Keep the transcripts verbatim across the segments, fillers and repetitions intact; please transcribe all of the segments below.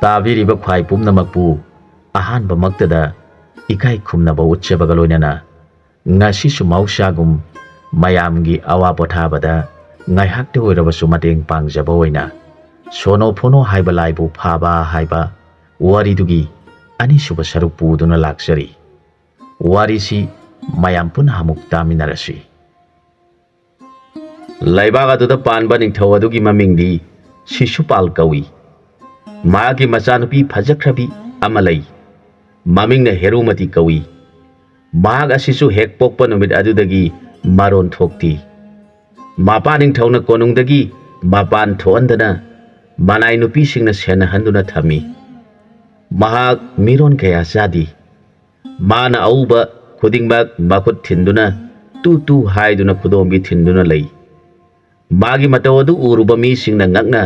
ꯇꯥꯕꯤꯔꯤꯕ ꯈ꯭ꯋꯥꯏ ꯄꯨꯝꯅꯃꯛꯄꯨ ꯑꯍꯥꯟꯕꯃꯛꯇꯗ ꯏꯀꯥꯏ ꯈꯨꯝꯅꯕ ꯎꯠꯆꯕꯒ ꯂꯣꯏꯅꯅ, ꯉꯁꯤꯁꯨ ꯃꯍꯧꯁꯥꯒꯨꯝ ꯃꯌꯥꯝꯒꯤ ꯑꯋꯥ ꯄꯣꯊꯥꯕꯗ ꯉꯥꯏꯍꯥꯛꯇ ꯑꯣꯏꯔꯕꯁꯨ ꯃꯇꯦꯡ ꯄꯥꯡꯖꯕ ꯑꯣꯏꯅ, ꯁꯣꯅꯣ ꯐꯣꯅꯣ ꯍꯥꯏꯕ ꯂꯥꯏꯕꯨ ꯐꯥꯕ ꯍꯥꯏꯕ ꯋꯥꯔꯤꯗꯨꯒꯤ ꯑꯅꯤꯁꯨꯕ ꯁꯔꯨꯛ ꯄꯨꯗꯨꯅ ꯂꯥꯛꯆꯔꯤ꯫ ꯋꯥꯔꯤꯁꯤ ꯃꯌꯥꯝ ꯄꯨꯟꯅ ꯑꯃꯨꯛ ꯇꯥꯃꯤꯟꯅꯔꯁꯤ꯫ ꯂꯩꯕꯥꯛ ꯑꯗꯨꯗ ꯄꯥꯟꯕ ꯅꯤꯡꯊꯧ ꯑꯗꯨꯒꯤ ꯃꯃꯤꯡꯗꯤ ꯁꯤꯁꯨꯄꯥꯜ ꯀꯧꯏ꯫ ꯃꯍꯥꯛꯀꯤ ꯃꯆꯥꯅꯨꯄꯤ ꯐꯖꯈ꯭ꯔꯕꯤ ꯑꯃ ꯂꯩ꯫ ꯃꯃꯤꯡꯅ ꯍꯦꯔꯨꯃꯇꯤ ꯀꯧꯏ꯫ ꯃꯍꯥꯛ ꯑꯁꯤꯁꯨ ꯍꯦꯛ ꯄꯣꯛꯄ ꯅꯨꯃꯤꯠ ꯑꯗꯨꯗꯒꯤ ꯃꯔꯣꯟ ꯊꯣꯛꯇꯦ꯫ ꯃꯄꯥ ꯅꯤꯡꯊꯧꯅ ꯀꯣꯅꯨꯡꯗꯒꯤ ꯃꯄꯥꯟ ꯊꯣꯛꯍꯟꯗꯅ ꯃꯅꯥꯏ ꯅꯨꯄꯤꯁꯤꯡꯅ ꯁꯦꯟꯅꯍꯟꯗꯨꯅ ꯊꯝꯃꯤ꯫ ꯃꯍꯥꯛ ꯃꯤꯔꯣꯟ ꯀꯌꯥ ꯆꯥꯗꯦ꯫ ꯃꯥꯅ ꯑꯎꯕ ꯈꯨꯗꯤꯡꯃꯛ ꯃꯈꯨꯠ ꯊꯤꯟꯗꯨꯅ ꯇꯨ ꯇꯨ ꯍꯥꯏꯗꯨꯅ ꯈꯨꯗꯣꯝꯕꯤ ꯊꯤꯟꯗꯨꯅ ꯂꯩ꯫ ꯃꯥꯒꯤ ꯃꯇꯧ ꯑꯗꯨ ꯎꯔꯨꯕ ꯃꯤꯁꯤꯡꯅ ꯉꯛꯅ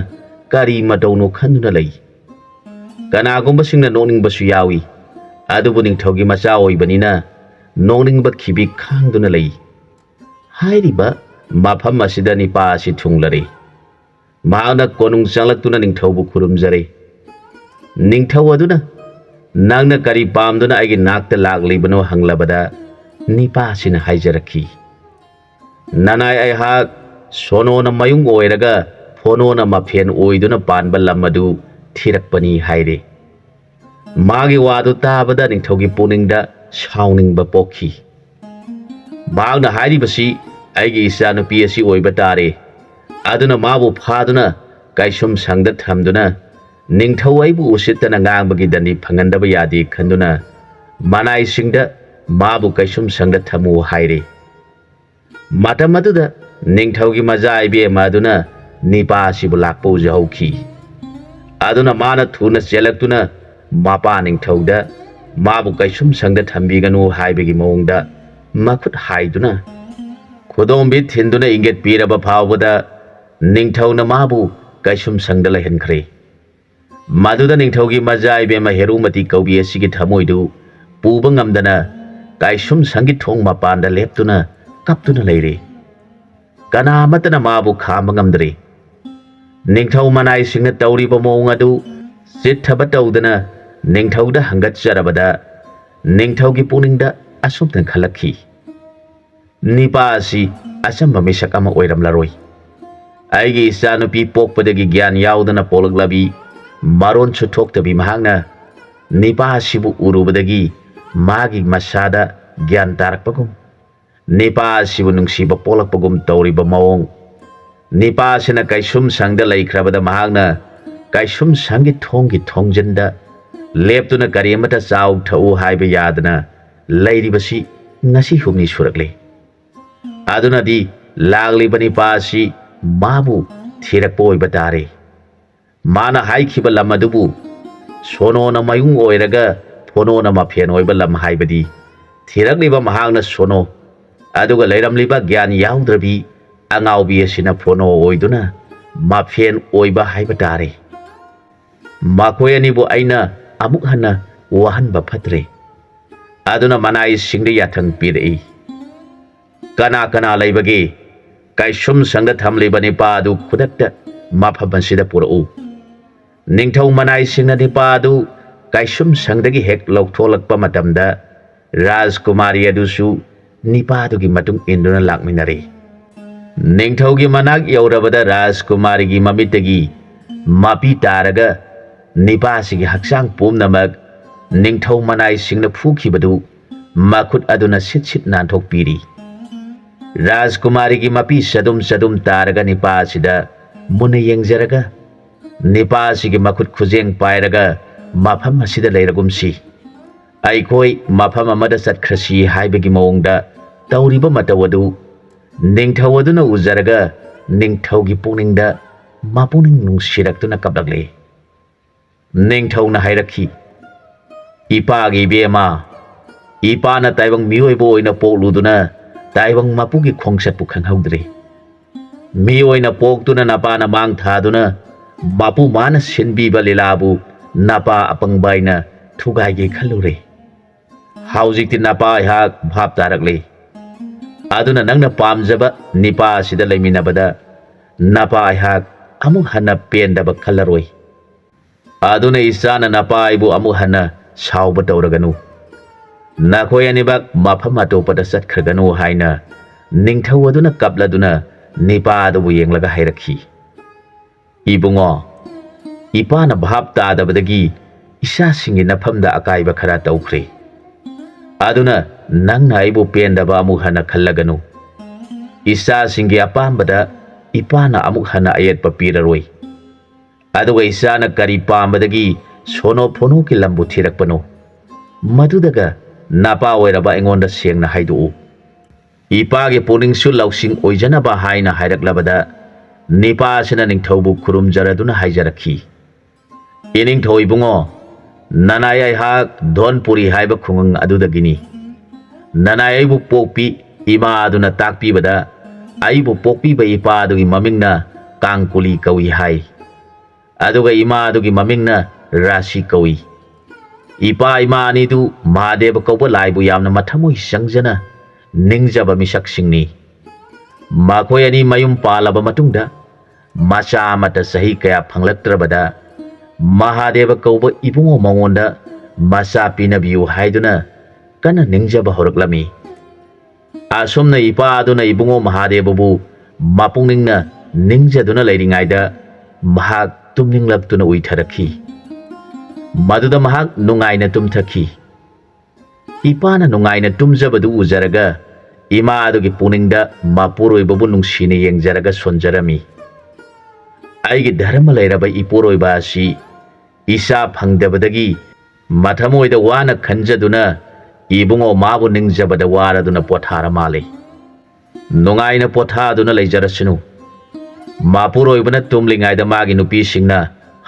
ꯀꯔꯤ ꯃꯇꯧꯅꯣ ꯈꯟꯗꯨꯅ ꯂꯩ꯫ ꯀꯅꯥꯒꯨꯝꯕꯁꯤꯡꯅ ꯅꯣꯛꯅꯤꯡꯕꯁꯨ ꯌꯥꯎꯏ꯫ ꯑꯗꯨꯕꯨ ꯅꯤꯡꯊꯧꯒꯤ ꯃꯆꯥ ꯑꯣꯏꯕꯅꯤꯅ ꯅꯣꯛꯅꯤꯡꯕ ꯈꯤꯕꯤꯛ ꯈꯥꯡꯗꯨꯅ ꯂꯩ꯫ ꯍꯥꯏꯔꯤꯕ ꯃꯐꯝ ꯑꯁꯤꯗ ꯅꯤꯄꯥ ꯑꯁꯤ ꯊꯨꯡꯂꯔꯦ꯫ ꯃꯍꯥꯛꯅ ꯀꯣꯅꯨꯡ ꯆꯪꯂꯛꯇꯨꯅ ꯅꯤꯡꯊꯧꯕꯨ ꯈꯨꯔꯨꯝꯖꯔꯦ꯫ ꯅꯤꯡꯊꯧ ꯑꯗꯨꯅ, "ꯅꯪꯅ ꯀꯔꯤ ꯄꯥꯝꯗꯨꯅ ꯑꯩꯒꯤ ꯅꯥꯛꯇ ꯂꯥꯛꯂꯤꯕꯅꯣ?" ꯍꯪꯂꯕꯗ, ꯅꯤꯄꯥꯁꯤꯅ ꯍꯥꯏꯖꯔꯛꯈꯤ, "ꯅꯅꯥꯏ ꯑꯩꯍꯥꯛ ꯁꯣꯅꯣꯅ ꯃꯌꯨꯡ ꯑꯣꯏꯔꯒ ꯐꯣꯅꯣꯅ ꯃꯐꯦꯟ ꯑꯣꯏꯗꯨꯅ ꯄꯥꯟꯕ ꯂꯝ ꯑꯗꯨ ꯊꯤꯔꯛꯄꯅꯤ" ꯍꯥꯏꯔꯦ꯫ ꯃꯥꯒꯤ ꯋꯥꯗꯨ ꯇꯥꯕꯗ ꯅꯤꯡꯊꯧꯒꯤ ꯄꯨꯛꯅꯤꯡꯗ ꯁꯥꯎꯅꯤꯡꯕ ꯄꯣꯛꯈꯤ꯫ ꯃꯍꯥꯛꯅ ꯍꯥꯏꯔꯤꯕꯁꯤ ꯑꯩꯒꯤ ꯏꯆꯥꯅꯨꯄꯤ ꯑꯁꯤ ꯑꯣꯏꯕ ꯇꯥꯔꯦ꯫ ꯑꯗꯨꯅ ꯃꯥꯕꯨ ꯐꯥꯗꯨꯅ ꯀꯩꯁꯨꯝ ꯁꯪꯗ ꯊꯝꯗꯨꯅ ꯅꯤꯡꯊꯧ ꯑꯩꯕꯨ ꯎꯁꯤꯠꯇꯅ ꯉꯥꯡꯕꯒꯤ ꯗꯟꯗꯤ ꯐꯪꯍꯟꯗꯕ ꯌꯥꯗꯦ ꯈꯟꯗꯨꯅ ꯃꯅꯥꯏꯁꯤꯡꯗ ꯃꯥꯕꯨ ꯀꯩꯁꯨꯝ ꯁꯪꯗ ꯊꯝꯃꯨ ꯍꯥꯏꯔꯦ꯫ ꯃꯇꯝ ꯑꯗꯨꯗ ꯅꯤꯡꯊꯧꯒꯤ ꯃꯆꯥ ꯏꯕꯦꯝꯃ ꯑꯗꯨꯅ ꯅꯤꯄꯥ ꯑꯁꯤꯕꯨ ꯂꯥꯛꯄ ꯎꯖꯍꯧꯈꯤ꯫ ꯑꯗꯨꯅ ꯃꯥꯅ ꯊꯨꯅ ꯆꯦꯜꯂꯛꯇꯨꯅ ꯃꯄꯥ ꯅꯤꯡꯊꯧꯗ ꯃꯥꯕꯨ ꯀꯩꯁꯨꯝ ꯁꯪꯗ ꯊꯝꯕꯤꯒꯅꯨ ꯍꯥꯏꯕꯒꯤ ꯃꯑꯣꯡꯗ ꯃꯈꯨꯠ ꯍꯥꯏꯗꯨꯅ ꯈꯨꯗꯣꯝꯕꯤ ꯊꯤꯟꯗꯨꯅ ꯏꯪꯒꯤꯠ ꯄꯤꯔꯕ ꯐꯥꯎꯕꯗ ꯅꯤꯡꯊꯧꯅ ꯃꯥꯕꯨ ꯀꯩꯁꯨꯝ ꯁꯪꯗ ꯂꯩꯍꯟꯈ꯭ꯔꯦ꯫ ꯃꯗꯨꯗ ꯅꯤꯡꯊꯧꯒꯤ ꯃꯆꯥ ꯏꯕꯦꯝꯃ ꯍꯦꯔꯨꯃꯇꯤ ꯀꯧꯕꯤ ꯑꯁꯤꯒꯤ ꯊꯃꯣꯏꯗꯨ ꯄꯨꯕ ꯉꯝꯗꯅ ꯀꯥꯏꯁꯨꯝꯁꯪꯒꯤ ꯊꯣꯡ ꯃꯄꯥꯟꯗ ꯂꯦꯞꯇꯨꯅ ꯀꯞꯇꯨꯅ ꯂꯩꯔꯦ꯫ ꯀꯅꯥ ꯑꯃꯠꯇꯅ ꯃꯥꯕꯨ ꯈꯥꯝꯕ ꯉꯝꯗ꯭ꯔꯦ꯫ ꯅꯤꯡꯊꯧ ꯃꯅꯥꯏꯁꯤꯡꯅ ꯇꯧꯔꯤꯕ ꯃꯑꯣꯡ ꯑꯗꯨ ꯆꯤꯠꯊꯕ ꯇꯧꯗꯅ ꯅꯤꯡꯊꯧꯗ ꯍꯪꯒꯠꯆꯔꯕꯗ ꯅꯤꯡꯊꯧꯒꯤ ꯄꯨꯛꯅꯤꯡꯗ ꯑꯁꯨꯝꯅ ꯈꯜꯂꯛꯈꯤ, "ꯅꯤꯄꯥ ꯑꯁꯤ ꯑꯆꯝꯕ ꯃꯤꯁꯛ ꯑꯃ ꯑꯣꯏꯔꯝꯂꯔꯣꯏ꯫ ꯑꯩꯒꯤ ꯏꯆꯥꯅꯨꯄꯤ ꯄꯣꯛꯄꯗꯒꯤ ꯒ꯭ꯌꯥꯟ ꯌꯥꯎꯗꯅ ꯄꯣꯛꯂꯛꯂꯕꯤ, ꯃꯔꯣꯟꯁꯨ ꯊꯣꯛꯇꯕꯤ ꯃꯍꯥꯛꯅ ꯅꯤꯄꯥ ꯑꯁꯤꯕꯨ ꯎꯔꯨꯕꯗꯒꯤ ꯃꯥꯒꯤ ꯃꯁꯥꯗ ꯒ꯭ꯌꯥꯟ ꯇꯥꯔꯛꯄꯒꯨꯝ, ꯅꯤꯄꯥ ꯑꯁꯤꯕꯨ ꯅꯨꯡꯁꯤꯕ ꯄꯣꯛꯂꯛꯄꯒꯨꯝ ꯇꯧꯔꯤꯕ ꯃꯑꯣꯡ, ꯅꯤꯄꯥ ꯑꯁꯤꯅ ꯀꯩꯁꯨꯝ ꯁꯪꯗ ꯂꯩꯈ꯭ꯔꯕꯗ ꯃꯍꯥꯛꯅ ꯀꯩꯁꯨꯝ ꯁꯪꯒꯤ ꯊꯣꯡꯒꯤ ꯊꯣꯡꯖꯤꯟꯗ ꯂꯦꯞꯇꯨꯅ ꯀꯔꯤ ꯑꯃꯠꯇ ꯆꯥꯎ ꯊꯛꯎ ꯍꯥꯏꯕ ꯌꯥꯗꯅ ꯂꯩꯔꯤꯕꯁꯤ ꯉꯁꯤ ꯍꯨꯝꯅꯤ ꯁꯨꯔꯛꯂꯦ꯫ ꯑꯗꯨꯅꯗꯤ ꯂꯥꯛꯂꯤꯕ ꯅꯤꯄꯥ ꯑꯁꯤ ꯃꯥꯕꯨ ꯊꯤꯔꯛꯄ ꯑꯣꯏꯕ ꯇꯥꯔꯦ꯫ ꯃꯥꯅ ꯍꯥꯏꯈꯤꯕ ꯂꯝ ꯑꯗꯨꯕꯨ ꯁꯣꯅꯣꯅ ꯃꯌꯨꯡ ꯑꯣꯏꯔꯒ ꯐꯣꯅꯣꯅ ꯃꯐꯦꯟ ꯑꯣꯏꯕ ꯂꯝ ꯍꯥꯏꯕꯗꯤ ꯊꯤꯔꯛꯂꯤꯕ ꯃꯍꯥꯛꯅ ꯁꯣꯅꯣ, ꯑꯗꯨꯒ ꯂꯩꯔꯝꯂꯤꯕ ꯒ꯭ꯌꯥꯟ ꯌꯥꯎꯗ꯭ꯔꯕꯤ ꯑꯉꯥꯎꯕꯤ ꯑꯁꯤꯅ ꯐꯣꯅꯣ ꯑꯣꯏꯗꯨꯅ ꯃꯐꯦꯟ ꯑꯣꯏꯕ ꯍꯥꯏꯕ ꯇꯥꯔꯦ꯫ ꯃꯈꯣꯏ ꯑꯅꯤꯕꯨ ꯑꯩꯅ ꯑꯃꯨꯛ ꯍꯟꯅ ꯋꯥꯍꯟꯕ ꯐꯠꯇ꯭ꯔꯦ꯫ ꯑꯗꯨꯅ ꯃꯅꯥꯏꯁꯤꯡꯗ ꯌꯥꯊꯪ ꯄꯤꯔꯛꯏ, "ꯀꯅꯥ ꯀꯅꯥ ꯂꯩꯕꯒꯦ? ꯀꯩꯁꯨꯝ ꯁꯪꯗ ꯊꯝꯂꯤꯕ ꯅꯤꯄꯥ ꯑꯗꯨ ꯈꯨꯗꯛꯇ ꯃꯐꯝ ꯑꯁꯤꯗ ꯄꯨꯔꯛꯎ"꯫ ꯅꯤꯡꯊꯧ ꯃꯅꯥꯏꯁꯤꯡꯅ ꯅꯤꯄꯥ ꯑꯗꯨ ꯀꯩꯁꯨꯝ ꯁꯪꯗꯒꯤ ꯍꯦꯛ ꯂꯧꯊꯣꯛꯂꯛꯄ ꯃꯇꯝꯗ ꯔꯥꯖꯀꯨꯃꯥꯔꯤ ꯑꯗꯨꯁꯨ ꯅꯤꯄꯥ ꯑꯗꯨꯒꯤ ꯃꯇꯨꯡ ꯏꯟꯗꯨꯅ ꯂꯥꯛꯃꯤꯟꯅꯔꯦ꯫ ꯅꯤꯡꯊꯧꯒꯤ ꯃꯅꯥꯛ ꯌꯧꯔꯕꯗ ꯔꯥꯖꯀꯨꯃꯥꯔꯤꯒꯤ ꯃꯃꯤꯠꯇꯒꯤ ꯃꯄꯤ ꯇꯥꯔꯒ ꯅꯤꯄꯥꯁꯤꯒꯤ ꯍꯛꯆꯥꯡ ꯄꯨꯝꯅꯃꯛ ꯅꯤꯡꯊꯧ ꯃꯅꯥꯏꯁꯤꯡꯅ ꯐꯨꯈꯤꯕꯗꯨ ꯃꯈꯨꯠ ꯑꯗꯨꯅ ꯁꯤꯠ ꯁꯤꯠ ꯅꯥꯟꯊꯣꯛꯄꯤꯔꯤ꯫ ꯔꯥꯖꯀꯨꯃꯥꯔꯤꯒꯤ ꯃꯄꯤ ꯆꯗꯨꯝ ꯆꯗꯨꯝ ꯇꯥꯔꯒ ꯅꯤꯄꯥ ꯑꯁꯤꯗ ꯃꯨꯟꯅ ꯌꯦꯡꯖꯔꯒ, ꯅꯤꯄꯥ ꯑꯁꯤꯒꯤ ꯃꯈꯨꯠ ꯈꯨꯖꯦꯡ ꯄꯥꯏꯔꯒ ꯃꯐꯝ ꯑꯁꯤꯗ ꯂꯩꯔꯒꯨꯝꯁꯤ, ꯑꯩꯈꯣꯏ ꯃꯐꯝ ꯑꯃꯗ ꯆꯠꯈ꯭ꯔꯁꯤ ꯍꯥꯏꯕꯒꯤ ꯃꯑꯣꯡꯗ ꯇꯧꯔꯤꯕ ꯃꯇꯧ ꯑꯗꯨ ꯅꯤꯡꯊꯧ ꯑꯗꯨꯅ ꯎꯖꯔꯒ ꯅꯤꯡꯊꯧꯒꯤ ꯄꯨꯛꯅꯤꯡꯗ ꯃꯄꯨꯛꯅꯤꯡ ꯅꯨꯡꯁꯤꯔꯛꯇꯨꯅ ꯀꯞꯂꯛꯂꯦ꯫ ꯅꯤꯡꯊꯧꯅ ꯍꯥꯏꯔꯛꯈꯤ, "ꯏꯄꯥꯒꯤ ꯏꯕꯦꯝꯃ, ꯏꯄꯥꯅ ꯇꯥꯏꯕꯪ ꯃꯤꯑꯣꯏꯕ ꯑꯣꯏꯅ ꯄꯣꯛꯂꯨꯗꯨꯅ ꯇꯥꯏꯕꯪ ꯃꯄꯨꯒꯤ ꯈꯣꯡꯆꯠꯄꯨ ꯈꯪꯍꯧꯗ꯭ꯔꯦ꯫ ꯃꯤ ꯑꯣꯏꯅ ꯄꯣꯛꯇꯨꯅ ꯅꯄꯥꯅ ꯃꯥꯡ ꯊꯥꯗꯨꯅ ꯃꯄꯨ ꯃꯥꯅ ꯁꯤꯟꯕꯤꯕ ꯂꯤꯂꯥꯕꯨ ꯅꯄꯥ ꯑꯄꯪꯕ ꯑꯩꯅ ꯊꯨꯒꯥꯏꯒꯦ ꯈꯜꯂꯨꯔꯦ꯫ ꯍꯧꯖꯤꯛꯇꯤ ꯅꯄꯥ ꯑꯩꯍꯥꯛ ꯚꯥꯞ ꯇꯥꯔꯛꯂꯦ꯫ ꯑꯗꯨꯅ ꯅꯪꯅ ꯄꯥꯝꯖꯕ ꯅꯤꯄꯥ ꯑꯁꯤꯗ ꯂꯩꯃꯤꯟꯅꯕꯗ ꯅꯄꯥ ꯑꯩꯍꯥꯛ ꯑꯃꯨꯛ ꯍꯟꯅ ꯄꯦꯟꯗꯕ ꯈꯜꯂꯔꯣꯏ"꯫ ꯑꯗꯨꯅ ꯏꯆꯥꯅ ꯅꯄꯥ ꯑꯩꯕꯨ ꯑꯃꯨꯛ ꯍꯟꯅ ꯁꯥꯎꯕ ꯇꯧꯔꯒꯅꯨ, ꯅꯈꯣꯏ ꯑꯅꯤꯃꯛ ꯃꯐꯝ ꯑꯇꯣꯞꯄꯗ ꯆꯠꯈ꯭ꯔꯒꯅꯨ ꯍꯥꯏꯅ ꯅꯤꯡꯊꯧ ꯑꯗꯨꯅ ꯀꯞꯂꯗꯨꯅ ꯅꯤꯄꯥ ꯑꯗꯨꯕꯨ ꯌꯦꯡꯂꯒ ꯍꯥꯏꯔꯛꯈꯤ, "ꯏꯕꯨꯡꯉꯣ, ꯏꯄꯥꯅ ꯚꯥꯞ ꯇꯥꯗꯕꯗꯒꯤ ꯏꯆꯥꯁꯤꯡꯒꯤ ꯅꯐꯝꯗ ꯑꯀꯥꯏꯕ ꯈꯔ ꯇꯧꯈ꯭ꯔꯦ꯫ ꯑꯗꯨꯅ ꯅꯪꯅ ꯑꯩꯕꯨ ꯄꯦꯟꯗꯕ ꯑꯃꯨꯛ ꯍꯟꯅ ꯈꯜꯂꯒꯅꯨ꯫ ꯏꯆꯥꯁꯤꯡꯒꯤ ꯑꯄꯥꯝꯕꯗ ꯏꯄꯥꯅ ꯑꯃꯨꯛ ꯍꯟꯅ ꯑꯌꯦꯠꯄ ꯄꯤꯔꯔꯣꯏ꯫ ꯑꯗꯨꯒ ꯏꯆꯥꯅ ꯀꯔꯤ ꯄꯥꯝꯕꯗꯒꯤ ꯁꯣꯅꯣ ꯐꯣꯅꯣꯒꯤ ꯂꯝꯕꯨ ꯊꯤꯔꯛꯄꯅꯣ, ꯃꯗꯨꯗꯒ ꯅꯄꯥ ꯑꯣꯏꯔꯕ ꯑꯩꯉꯣꯟꯗ ꯁꯦꯡꯅ ꯍꯥꯏꯗꯣꯛꯎ꯫" ꯏꯄꯥꯒꯤ ꯄꯨꯛꯅꯤꯡꯁꯨ ꯂꯧꯁꯤꯡ ꯑꯣꯏꯖꯅꯕ ꯍꯥꯏꯅ ꯍꯥꯏꯔꯛꯂꯕꯗ, ꯅꯤꯄꯥ ꯑꯁꯤꯅ ꯅꯤꯡꯊꯧꯕꯨ ꯈꯨꯔꯨꯝꯖꯔꯗꯨꯅ ꯍꯥꯏꯖꯔꯛꯈꯤ, "ꯏꯅꯤꯡꯊꯧ ꯏꯕꯨꯡꯉꯣ, ꯅꯅꯥꯏ ꯑꯩꯍꯥꯛ ꯙꯣꯟꯄꯨꯔꯤ ꯍꯥꯏꯕ ꯈꯨꯡꯒꯪ ꯑꯗꯨꯗꯒꯤꯅꯤ꯫ ꯅꯅꯥꯏ ꯑꯩꯕꯨ ꯄꯣꯛꯄꯤ ꯏꯃꯥ ꯑꯗꯨꯅ ꯇꯥꯛꯄꯤꯕꯗ, ꯑꯩꯕꯨ ꯄꯣꯛꯄꯤꯕ ꯏꯄꯥ ꯑꯗꯨꯒꯤ ꯃꯃꯤꯡꯅ ꯀꯥꯡꯀꯨꯂꯤ ꯀꯧꯏ ꯍꯥꯏ꯫ ꯑꯗꯨꯒ ꯏꯃꯥ ꯑꯗꯨꯒꯤ ꯃꯃꯤꯡꯅ ꯔꯥꯁꯤ ꯀꯧꯏ꯫ ꯏꯄꯥ ꯏꯃꯥ ꯑꯅꯤꯗꯨ ꯃꯍꯥꯗꯦꯕ ꯀꯧꯕ ꯂꯥꯏꯕꯨ ꯌꯥꯝꯅ ꯃꯊꯃꯣꯏ ꯆꯪꯖꯅ ꯅꯤꯡꯖꯕ ꯃꯤꯁꯛꯁꯤꯡꯅꯤ꯫ ꯃꯈꯣꯏ ꯑꯅꯤ ꯃꯌꯨꯝ ꯄꯥꯜꯂꯕ ꯃꯇꯨꯡꯗ ꯃꯆꯥ ꯑꯃꯠꯇ ꯆꯍꯤ ꯀꯌꯥ ꯐꯪꯂꯛꯇ꯭ꯔꯕꯗ, ꯃꯍꯥꯗꯦꯕ ꯀꯧꯕ ꯏꯕꯨꯡꯉꯣ ꯃꯉꯣꯟꯗ ꯃꯆꯥ ꯄꯤꯅꯕꯤꯌꯨ ꯍꯥꯏꯗꯨꯅ ꯀꯟꯅ ꯅꯤꯡꯖꯕ ꯍꯧꯔꯛꯂꯝꯃꯤ꯫ ꯑꯁꯨꯝꯅ ꯏꯄꯥ ꯑꯗꯨꯅ ꯏꯕꯨꯡꯉꯣ ꯃꯍꯥꯗꯦꯕꯕꯨ ꯃꯄꯨꯛꯅꯤꯡꯅ ꯅꯤꯡꯖꯗꯨꯅ ꯂꯩꯔꯤꯉꯩꯗ, ꯃꯍꯥꯛ ꯇꯨꯝꯅꯤꯡꯂꯛꯇꯨꯅ ꯎꯏꯊꯔꯛꯈꯤ꯫ ꯃꯗꯨꯗ ꯃꯍꯥꯛ ꯅꯨꯡꯉꯥꯏꯅ ꯇꯨꯝꯊꯈꯤ꯫ ꯏꯄꯥꯅ ꯅꯨꯡꯉꯥꯏꯅ ꯇꯨꯝꯖꯕꯗꯨ ꯎꯖꯔꯒ, ꯏꯃꯥ ꯑꯗꯨꯒꯤ ꯄꯨꯛꯅꯤꯡꯗ ꯃꯄꯨꯔꯣꯏꯕꯕꯨ ꯅꯨꯡꯁꯤꯅ ꯌꯦꯡꯖꯔꯒ ꯁꯣꯟꯖꯔꯝꯃꯤ꯫ "ꯑꯩꯒꯤ ꯙꯔꯃ ꯂꯩꯔꯕ ꯏꯄꯨꯔꯣꯏꯕ ꯑꯁꯤ ꯏꯆꯥ ꯐꯪꯗꯕꯗꯒꯤ ꯃꯊꯃꯣꯏꯗ ꯋꯥꯅ ꯈꯟꯖꯗꯨꯅ ꯏꯕꯨꯡꯉꯣ ꯃꯥꯕꯨ ꯅꯤꯡꯖꯕꯗ ꯋꯥꯔꯗꯨꯅ ꯄꯣꯊꯥꯔ ꯃꯥꯜꯂꯤ꯫ ꯅꯨꯡꯉꯥꯏꯅ ꯄꯣꯊꯥꯗꯨꯅ ꯂꯩꯖꯔꯁꯅꯨ꯫ ꯃꯄꯨꯔꯣꯏꯕꯅ ꯇꯨꯝꯂꯤꯉꯩꯗ ꯃꯥꯒꯤ ꯅꯨꯄꯤꯁꯤꯡꯅ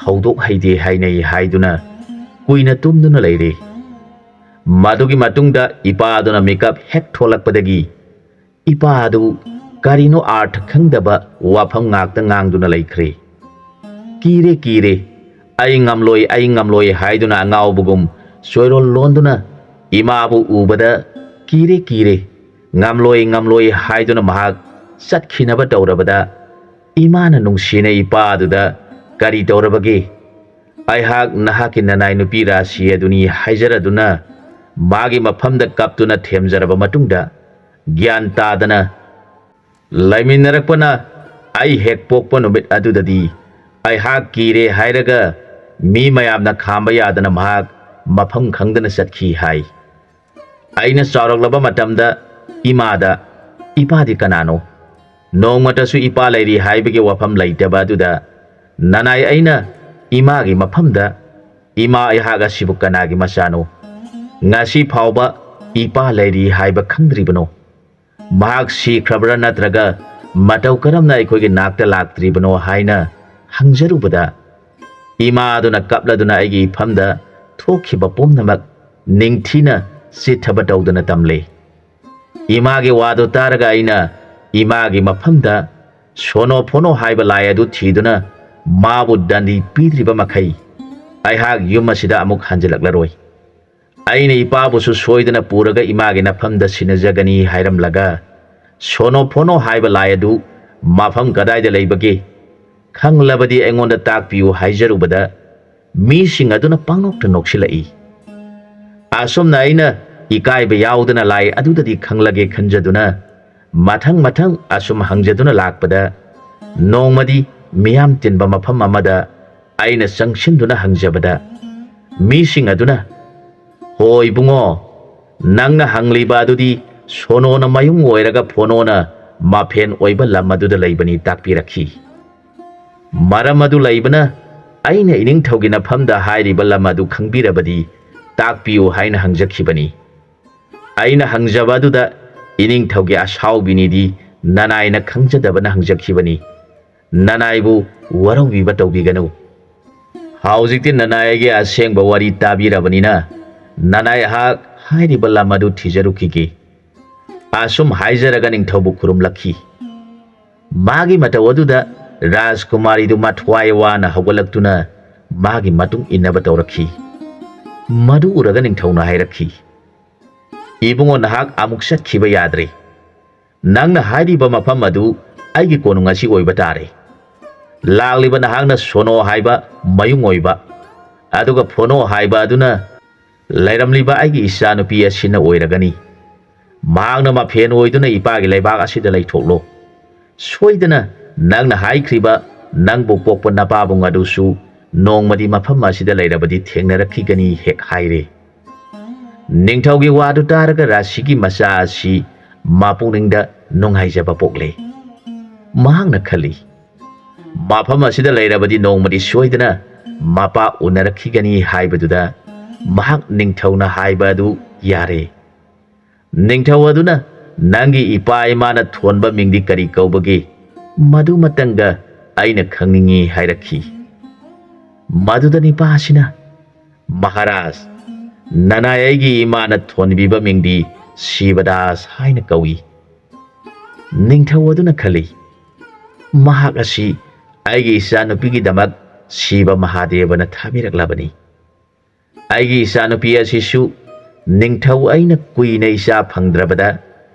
ꯍꯧꯗꯣꯛ ꯍꯩꯗꯦ ꯍꯥꯏꯅꯩ" ꯍꯥꯏꯗꯨꯅ ꯀꯨꯏꯅ ꯇꯨꯝꯗꯨꯅ ꯂꯩꯔꯦ꯫ ꯃꯗꯨꯒꯤ ꯃꯇꯨꯡꯗ ꯏꯄꯥꯗꯨꯅ ꯃꯤꯀꯞ ꯍꯦꯛ ꯊꯣꯛꯂꯛꯄꯗꯒꯤ ꯏꯄꯥ ꯑꯗꯨ ꯀꯔꯤꯅꯣ ꯑꯥꯔꯊ ꯈꯪꯗꯕ ꯋꯥꯐꯝ ꯉꯥꯛꯇ ꯉꯥꯡꯗꯨꯅ ꯂꯩꯈ꯭ꯔꯦ꯫ "ꯀꯤꯔꯦ, ꯀꯤꯔꯦ, ꯑꯩ ꯉꯝꯂꯣꯏ, ꯑꯩ ꯉꯝꯂꯣꯏ" ꯍꯥꯏꯗꯨꯅ ꯑꯉꯥꯎꯕꯒꯨꯝ ꯆꯣꯏꯔꯣꯜ ꯂꯣꯟꯗꯨꯅ ꯏꯃꯥꯕꯨ ꯎꯕꯗ, "ꯀꯤꯔꯦ, ꯀꯤꯔꯦ, ꯉꯝꯂꯣꯏ, ꯉꯝꯂꯣꯏ" ꯍꯥꯏꯗꯨꯅ ꯃꯍꯥꯛ ꯆꯠꯈꯤꯅꯕ ꯇꯧꯔꯕꯗ, ꯏꯃꯥꯅ ꯅꯨꯡꯁꯤꯅ ꯏꯄꯥ ꯑꯗꯨꯗ "ꯀꯔꯤ ꯇꯧꯔꯕꯒꯦ? ꯑꯩꯍꯥꯛ ꯅꯍꯥꯛꯀꯤ ꯅꯅꯥꯏ ꯅꯨꯄꯤ ꯔꯥꯁꯤ ꯑꯗꯨꯅꯤ ꯍꯥꯏꯖꯔꯗꯨꯅ ꯃꯥꯒꯤ ꯃꯐꯝꯗ ꯀꯞꯇꯨꯅ ꯊꯦꯝꯖꯔꯕ ꯃꯇꯨꯡꯗ, ꯒ꯭ꯌꯥꯟ ꯇꯥꯗꯅ ꯂꯩꯃꯤꯟꯅꯔꯛꯄꯅ ꯑꯩ ꯍꯦꯛ ꯄꯣꯛꯄ ꯅꯨꯃꯤꯠ ꯑꯗꯨꯗꯗꯤ ꯑꯩꯍꯥꯛ ꯀꯤꯔꯦ ꯍꯥꯏꯔꯒ ꯃꯤ ꯃꯌꯥꯝꯅ ꯈꯥꯝꯕ ꯌꯥꯗꯅ ꯃꯍꯥꯛ ꯃꯐꯝ ꯈꯪꯗꯅ ꯆꯠꯈꯤ ꯍꯥꯏ꯫ ꯑꯩꯅ ꯆꯥꯎꯔꯛꯂꯕ ꯃꯇꯝꯗ ꯏꯃꯥꯗ, "ꯏꯄꯥꯗꯤ ꯀꯅꯥꯅꯣ?" ꯅꯣꯡꯃꯇꯁꯨ ꯏꯄꯥ ꯂꯩꯔꯤ ꯍꯥꯏꯕꯒꯤ ꯋꯥꯐꯝ ꯂꯩꯇꯕ ꯑꯗꯨꯗ ꯅꯅꯥꯏ ꯑꯩꯅ ꯏꯃꯥꯒꯤ ꯃꯐꯝꯗ, "ꯏꯃꯥ, ꯑꯩꯍꯥꯛ ꯑꯁꯤꯕꯨ ꯀꯅꯥꯒꯤ ꯃꯆꯥꯅꯣ? ꯉꯁꯤ ꯐꯥꯎꯕ ꯏꯄꯥ ꯂꯩꯔꯤ ꯍꯥꯏꯕ ꯈꯪꯗ꯭ꯔꯤꯕꯅꯣ? ꯃꯍꯥꯛ ꯁꯤꯈ꯭ꯔꯕ꯭ꯔꯥ ꯅꯠꯇ꯭ꯔꯒ ꯃꯇꯧ ꯀꯔꯝꯅ ꯑꯩꯈꯣꯏꯒꯤ ꯅꯥꯛꯇ ꯂꯥꯛꯇ꯭ꯔꯤꯕꯅꯣ?" ꯍꯥꯏꯅ ꯍꯪꯖꯔꯨꯕꯗ, ꯏꯃꯥ ꯑꯗꯨꯅ ꯀꯞꯂꯗꯨꯅ ꯑꯩꯒꯤ ꯏꯐꯝꯗ ꯊꯣꯛꯈꯤꯕ ꯄꯨꯝꯅꯃꯛ ꯅꯤꯡꯊꯤꯅ ꯆꯤꯠꯊꯕ ꯇꯧꯗꯨꯅ ꯇꯝꯂꯦ꯫ ꯏꯃꯥꯒꯤ ꯋꯥꯗꯨ ꯇꯥꯔꯒ ꯑꯩꯅ ꯏꯃꯥꯒꯤ ꯃꯐꯝꯗ ꯁꯣꯅꯣ ꯐꯣꯅꯣ ꯍꯥꯏꯕ ꯂꯥꯏ ꯑꯗꯨ ꯊꯤꯗꯨꯅ ꯃꯥꯕꯨ ꯗꯟꯗꯤ ꯄꯤꯗ꯭ꯔꯤꯕ ꯃꯈꯩ ꯑꯩꯍꯥꯛ ꯌꯨꯝ ꯑꯁꯤꯗ ꯑꯃꯨꯛ ꯍꯟꯖꯤꯜꯂꯛꯂꯔꯣꯏ꯫ ꯑꯩꯅ ꯏꯄꯥꯕꯨꯁꯨ ꯁꯣꯏꯗꯅ ꯄꯨꯔꯒ ꯏꯃꯥꯒꯤ ꯅꯐꯝꯗ ꯁꯤꯟꯅꯖꯒꯅꯤ ꯍꯥꯏꯔꯝꯂꯒ, ꯁꯣꯅꯣ ꯐꯣꯅꯣ ꯍꯥꯏꯕ ꯂꯥꯏ ꯑꯗꯨ ꯃꯐꯝ ꯀꯗꯥꯏꯗ ꯂꯩꯕꯒꯦ? ꯈꯪꯂꯕꯗꯤ ꯑꯩꯉꯣꯟꯗ ꯇꯥꯛꯄꯤꯌꯨ ꯍꯥꯏꯖꯔꯨꯕꯗ, ꯃꯤꯁꯤꯡ ꯑꯗꯨꯅ ꯄꯪꯅꯣꯛꯇ ꯅꯣꯛꯁꯤꯜꯂꯛꯏ꯫ ꯑꯁꯨꯝꯅ ꯑꯩꯅ ꯏꯀꯥꯏꯕ ꯌꯥꯎꯗꯅ ꯂꯥꯏ ꯑꯗꯨꯗꯗꯤ ꯈꯪꯂꯒꯦ ꯈꯟꯖꯗꯨꯅ, ꯃꯊꯪ ꯃꯊꯪ ꯑꯁꯨꯝ ꯍꯪꯖꯗꯨꯅ ꯂꯥꯛꯄꯗ, ꯅꯣꯡꯃꯗꯤ ꯃꯤꯌꯥꯝ ꯇꯤꯟꯕ ꯃꯐꯝ ꯑꯃꯗ ꯑꯩꯅ ꯆꯪꯁꯤꯟꯗꯨꯅ ꯍꯪꯖꯕꯗ, ꯃꯤꯁꯤꯡ ꯑꯗꯨꯅ, "ꯍꯣ ꯏꯕꯨꯡꯉꯣ, ꯅꯪꯅ ꯍꯪꯂꯤꯕ ꯑꯗꯨꯗꯤ ꯁꯣꯅꯣꯅ ꯃꯌꯨꯡ ꯑꯣꯏꯔꯒ ꯐꯣꯅꯣꯅ ꯃꯐꯦꯟ ꯑꯣꯏꯕ ꯂꯝ ꯑꯗꯨꯗ ꯂꯩꯕꯅꯤ" ꯇꯥꯛꯄꯤꯔꯛꯈꯤ꯫ ꯃꯔꯝ ꯑꯗꯨ ꯂꯩꯕꯅ ꯑꯩꯅ ꯏꯅꯤꯡꯊꯧꯒꯤ ꯅꯐꯝꯗ ꯍꯥꯏꯔꯤꯕ ꯂꯝ ꯑꯗꯨ ꯈꯪꯕꯤꯔꯕꯗꯤ ꯇꯥꯛꯄꯤꯌꯨ ꯍꯥꯏꯅ ꯍꯪꯖꯈꯤꯕꯅꯤ꯫ ꯑꯩꯅ ꯍꯪꯖꯕ ꯑꯗꯨꯗ ꯏꯅꯤꯡꯊꯧꯒꯤ ꯑꯁꯥꯎꯕꯤꯅꯤꯗꯤ ꯅꯅꯥꯏꯅ ꯈꯪꯖꯗꯕꯅ ꯍꯪꯖꯈꯤꯕꯅꯤ꯫ ꯅꯅꯥꯏꯕꯨ ꯋꯥꯔꯧꯕꯤꯕ ꯇꯧꯕꯤꯒꯅꯨ꯫ ꯍꯧꯖꯤꯛꯇꯤ ꯅꯅꯥꯏ ꯑꯩꯒꯤ ꯑꯁꯦꯡꯕ ꯋꯥꯔꯤ ꯇꯥꯕꯤꯔꯕꯅꯤꯅ, ꯅꯅꯥꯏ ꯑꯩꯍꯥꯛ ꯍꯥꯏꯔꯤꯕ ꯂꯝ ꯑꯗꯨ ꯊꯤꯖꯔꯨꯈꯤꯒꯦ꯫ ꯑꯁꯨꯝ ꯍꯥꯏꯖꯔꯒ ꯅꯤꯡꯊꯧꯕꯨ ꯈꯨꯔꯨꯝꯂꯛꯈꯤ꯫ ꯃꯥꯒꯤ ꯃꯇꯧ ꯑꯗꯨꯗ ꯔꯥꯖꯀꯨꯃꯥꯔꯤꯗꯨ ꯃꯊ꯭ꯋꯥꯏ ꯋꯥꯅ ꯍꯧꯒꯠꯂꯛꯇꯨꯅ ꯃꯥꯒꯤ ꯃꯇꯨꯡ ꯏꯟꯅꯕ ꯇꯧꯔꯛꯈꯤ꯫ ꯃꯗꯨ ꯎꯔꯒ ꯅꯤꯡꯊꯧꯅ ꯍꯥꯏꯔꯛꯈꯤ, "ꯏꯕꯨꯡꯉꯣ, ꯅꯍꯥꯛ ꯑꯃꯨꯛ ꯆꯠꯈꯤꯕ ꯌꯥꯗ꯭ꯔꯦ꯫ ꯅꯪꯅ ꯍꯥꯏꯔꯤꯕ ꯃꯐꯝ ꯑꯗꯨ ꯑꯩꯒꯤ ꯀꯣꯅꯨꯡ ꯑꯁꯤ ꯑꯣꯏꯕ ꯇꯥꯔꯦ꯫ ꯂꯥꯛꯂꯤꯕ ꯅꯍꯥꯛꯅ ꯁꯣꯅꯣ ꯍꯥꯏꯕ ꯃꯌꯨꯡ ꯑꯣꯏꯕ ꯑꯗꯨꯒ ꯐꯣꯅꯣ ꯍꯥꯏꯕ ꯑꯗꯨꯅ ꯂꯩꯔꯝꯂꯤꯕ ꯑꯩꯒꯤ ꯏꯆꯥꯅꯨꯄꯤ ꯑꯁꯤꯅ ꯑꯣꯏꯔꯒꯅꯤ꯫ ꯃꯍꯥꯛꯅ ꯃꯐꯦꯟ ꯑꯣꯏꯗꯨꯅ ꯏꯄꯥꯒꯤ ꯂꯩꯕꯥꯛ ꯑꯁꯤꯗ ꯂꯩꯊꯣꯛꯂꯣ꯫ ꯁꯣꯏꯗꯅ ꯅꯪꯅ ꯍꯥꯏꯈ꯭ꯔꯤꯕ ꯅꯪꯕꯨ ꯄꯣꯛꯄ ꯅꯄꯥꯕꯨꯡ ꯑꯗꯨꯁꯨ ꯅꯣꯡꯃꯗꯤ ꯃꯐꯝ ꯑꯁꯤꯗ ꯂꯩꯔꯕꯗꯤ ꯊꯦꯡꯅꯔꯛꯈꯤꯒꯅꯤ ꯍꯦꯛ ꯍꯥꯏꯔꯦ꯫ ꯅꯤꯡꯊꯧꯒꯤ ꯋꯥꯗꯨ ꯇꯥꯔꯒ ꯔꯥꯁꯤꯒꯤ ꯃꯆꯥ ꯑꯁꯤ ꯃꯄꯨꯛꯅꯤꯡꯗ ꯅꯨꯡꯉꯥꯏꯖꯕ ꯄꯣꯛꯂꯦ꯫ ꯃꯍꯥꯛꯅ ꯈꯜꯂꯤ, "ꯃꯐꯝ ꯑꯁꯤꯗ ꯂꯩꯔꯕꯗꯤ ꯅꯣꯡꯃꯗꯤ ꯁꯣꯏꯗꯅ ꯃꯄꯥ ꯎꯅꯔꯛꯈꯤꯒꯅꯤ" ꯍꯥꯏꯕꯗꯨꯗ ꯃꯍꯥꯛ ꯅꯤꯡꯊꯧꯅ ꯍꯥꯏꯕ ꯑꯗꯨ ꯌꯥꯔꯦ꯫ ꯅꯤꯡꯊꯧ ꯑꯗꯨꯅ, "ꯅꯪꯒꯤ ꯏꯄꯥ ꯏꯃꯥꯅ ꯊꯣꯟꯕ ꯃꯤꯡꯗꯤ ꯀꯔꯤ ꯀꯧꯕꯒꯦ? ꯃꯗꯨꯃꯇꯪꯒ ꯑꯩꯅ ꯈꯪꯅꯤꯡꯏ" ꯍꯥꯏꯔꯛꯈꯤ꯫ ꯃꯗꯨꯗ ꯅꯤꯄꯥ ꯑꯁꯤꯅ, "ꯃꯍꯥꯔꯥꯖ, ꯅꯅꯥꯏ ꯑꯩꯒꯤ ꯏꯃꯥꯅ ꯊꯣꯟꯕꯤꯕ ꯃꯤꯡꯗꯤ ꯁꯤꯕꯗꯥꯁ ꯍꯥꯏꯅ ꯀꯧꯏ"꯫ ꯅꯤꯡꯊꯧ ꯑꯗꯨꯅ ꯈꯜꯂꯤ, "ꯃꯍꯥꯛ ꯑꯁꯤ ꯑꯩꯒꯤ ꯏꯆꯥꯅꯨꯄꯤꯒꯤꯗꯃꯛ ꯁꯤꯕ ꯃꯍꯥꯗꯦꯕꯅ ꯊꯥꯕꯤꯔꯛꯂꯕꯅꯤ꯫ ꯑꯩꯒꯤ ꯏꯆꯥꯅꯨꯄꯤ ꯑꯁꯤꯁꯨ ꯅꯤꯡꯊꯧ ꯑꯩꯅ ꯀꯨꯏꯅ ꯏꯆꯥ ꯐꯪꯗ꯭ꯔꯕꯗ